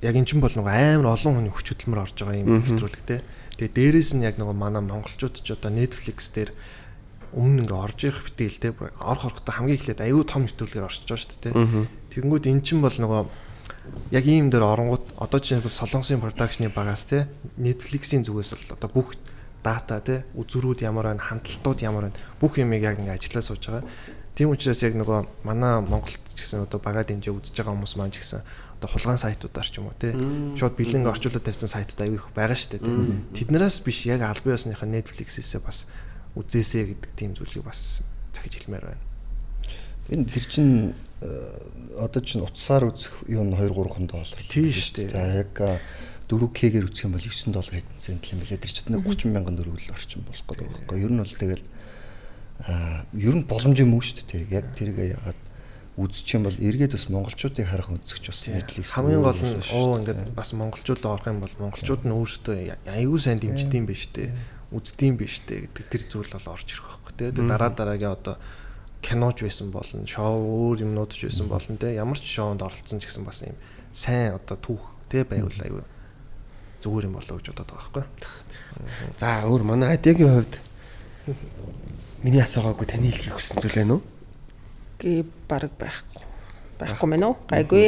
S4: яг эн чинь бол нөгөө амар олон хүний хүч хөдөлмөр орж байгаа юм нэвтрүүлэг те. Тэгээ дээрээс нь яг нөгөө манай монголчууд ч одоо Netflix дээр өмнө ингээ орж ирэх битгийл те. Орох орохдоо хамгийн эхлээд аюу том нэвтрүүлгээр орчиж байгаа шүү дээ те. Тэгэнгүүт эн чинь бол нөгөө яг ийм дээр оронгууд одоо жишээлбэл Солонгосын продакшны багаас те Netflix-ийн зүгээс бол одоо бүх дата те үзүүрүүд ямар байна, хандлтууд ямар байна, бүх юмыг яг ингээ ажиллаа сууж байгаа. Тийм учраас яг нөгөө манай Монголд ч гэсэн одоо багаа дэмжээ үзэж байгаа хүмүүс маань ч гэсэн одоо хулгайн сайтуудаар ч юм уу те шууд бэлэн орчуулаад тавьсан сайтууд аюу их байгаа шүү дээ те. Тэднээс биш яг албан ёсныхаа Netflix-ээсээ бас үзээсэй гэдэг тийм зүйлийг бас захиж хэлмээр байна.
S6: Энэ тэр чин одоо чин утсаар үзэх юу нь 2 3 доллар.
S4: Тийм шүү дээ.
S6: За яг 4K-гээр үзэх юм бол 9 доллар хэдэн цент юм билээ. Тэр чинь 30 мянган төгрөг л орчим болох гэдэг байхгүй. Ер нь бол тэгэл Ер нь боломжийн мөнгө шүү дээ. Тэр яг тэрийг яагаад үзчих юм бол эргээд бас монголчуудыг харах өнцөгч бас
S4: Netflix хамгийн гол нь оо ингээд бас монголчууд л орох юм бол монголчууд нь өөрсдөө аюу сайн дэмждэм биш те, үздэм биш те гэдэг тэр зүйл бол орж ирэх байхгүй те. Тэгээ дараа дараагийн одоо киноч байсан болно, шоу өөр юмнууд ч байсан болно те. Ямар ч шоунд оролцсон ч гэсэн бас юм сайн одоо түүх те байвал аюу зүгээр юм болоо гэж бодоод байгаа байхгүй.
S2: За өөр манай Адиагийн хувьд миний асуугаагүй таны хэлхийг хүссэн зүйл байна уу?
S5: Гэ баг байхгүй. Байхгүй мэн үү? Гайгүй.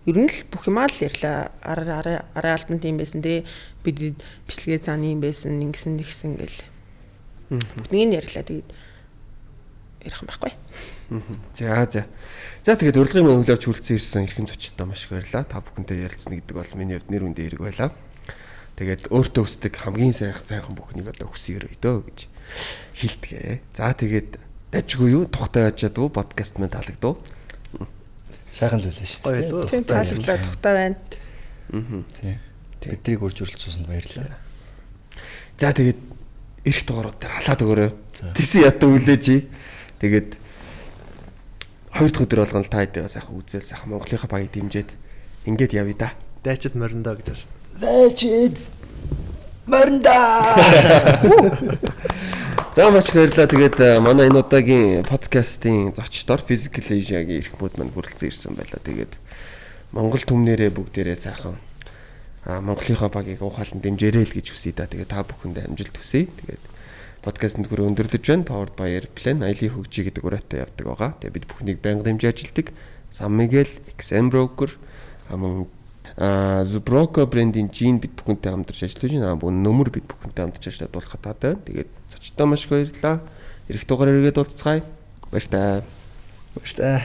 S5: Ер нь л бүх юмаа л ярьлаа. Арын албан тийм байсан те. Бид бичлэгээ цааны юм байсан, ингэсэн тэгсэн гэл. Бүгднийг нь ярьлаа. Тэгээд ярих юм байхгүй.
S2: За за. За тэгээд урилгын маань хүлээж хүлцэн ирсэн эрхэм зочдтой маш их баярлалаа. Та бүхэнтэй ярилцсна гэдэг бол миний хувьд нэр хүндээ хэрэг байлаа. Тэгээд өөртөө хүсдэг хамгийн сайхан бүхнийг одоо хүсье өрөөдөө гэж хэлдэг. За тэгээд дажгүй юу? Тухтай байж чадвуу? Подкаст маань таалагдав.
S6: Сайхан л байлаа шүү дээ.
S5: Тийм таалагдлаа, тухтай байна.
S6: Тийм. Биднийг урьж өрөлдсөнд баярлалаа.
S2: За тэгээд эх дугаарууд дээр халаад өгөөрэй. Тэгсэн ятан үлээж. Тэгээд хоёр дахь өдөр болгоно та хэдээ сайхан үзэл сайхан Монголынхаа багийг дэмжиж ингээд явъя да.
S4: Дайчид мориндоо гэж байна шүү дээ.
S6: Дайчид мориндоо.
S2: За маш их баярлалаа. Тэгээд манай энэ удаагийн подкастын зочдоор Physical Asia-гийн эрхмүүд маань хүрэлцэн ирсэн байлаа. Тэгээд Монгол түмнэрээ бүгдээрээ сайхан Монголынхаа багийг уухаалan дэмжээрэй л гэж хүсье да. Тэгээд та бүхэндээ амжилт хүсье. Тэгээд подкастт хүрээ өндөрлөж байна. Powered by Airplane аялын хөгжий гэдэг уриатай явдаг байгаа. Тэгээд бид бүхнийг байнга дэмжиж ажилладаг. Сан Мигел, XM Broker, мөн Zubroco брендийн жин бид бүхэнтэй хамтарч ажиллаж байна. Мөн нөмөр бид бүхэнтэй хамтарч ажиллаад болох таатай байна. Тэгээд зочдтой маш их баярлалаа. Ирэх дугаараар эргээд уулзцгаая. Баяртай.
S6: Баяртай.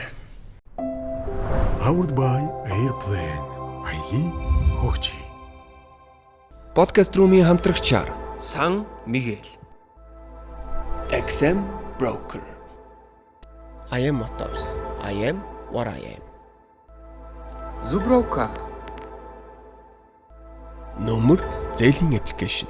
S1: Powered by Airplane. Аялын хөгжий.
S2: Подкаст румын хамтрагчаар Сан Мигел, XM Broker,
S3: I am Motors. I am what I am. Zubroka
S2: Нөмөр зээлийн аппликейшн.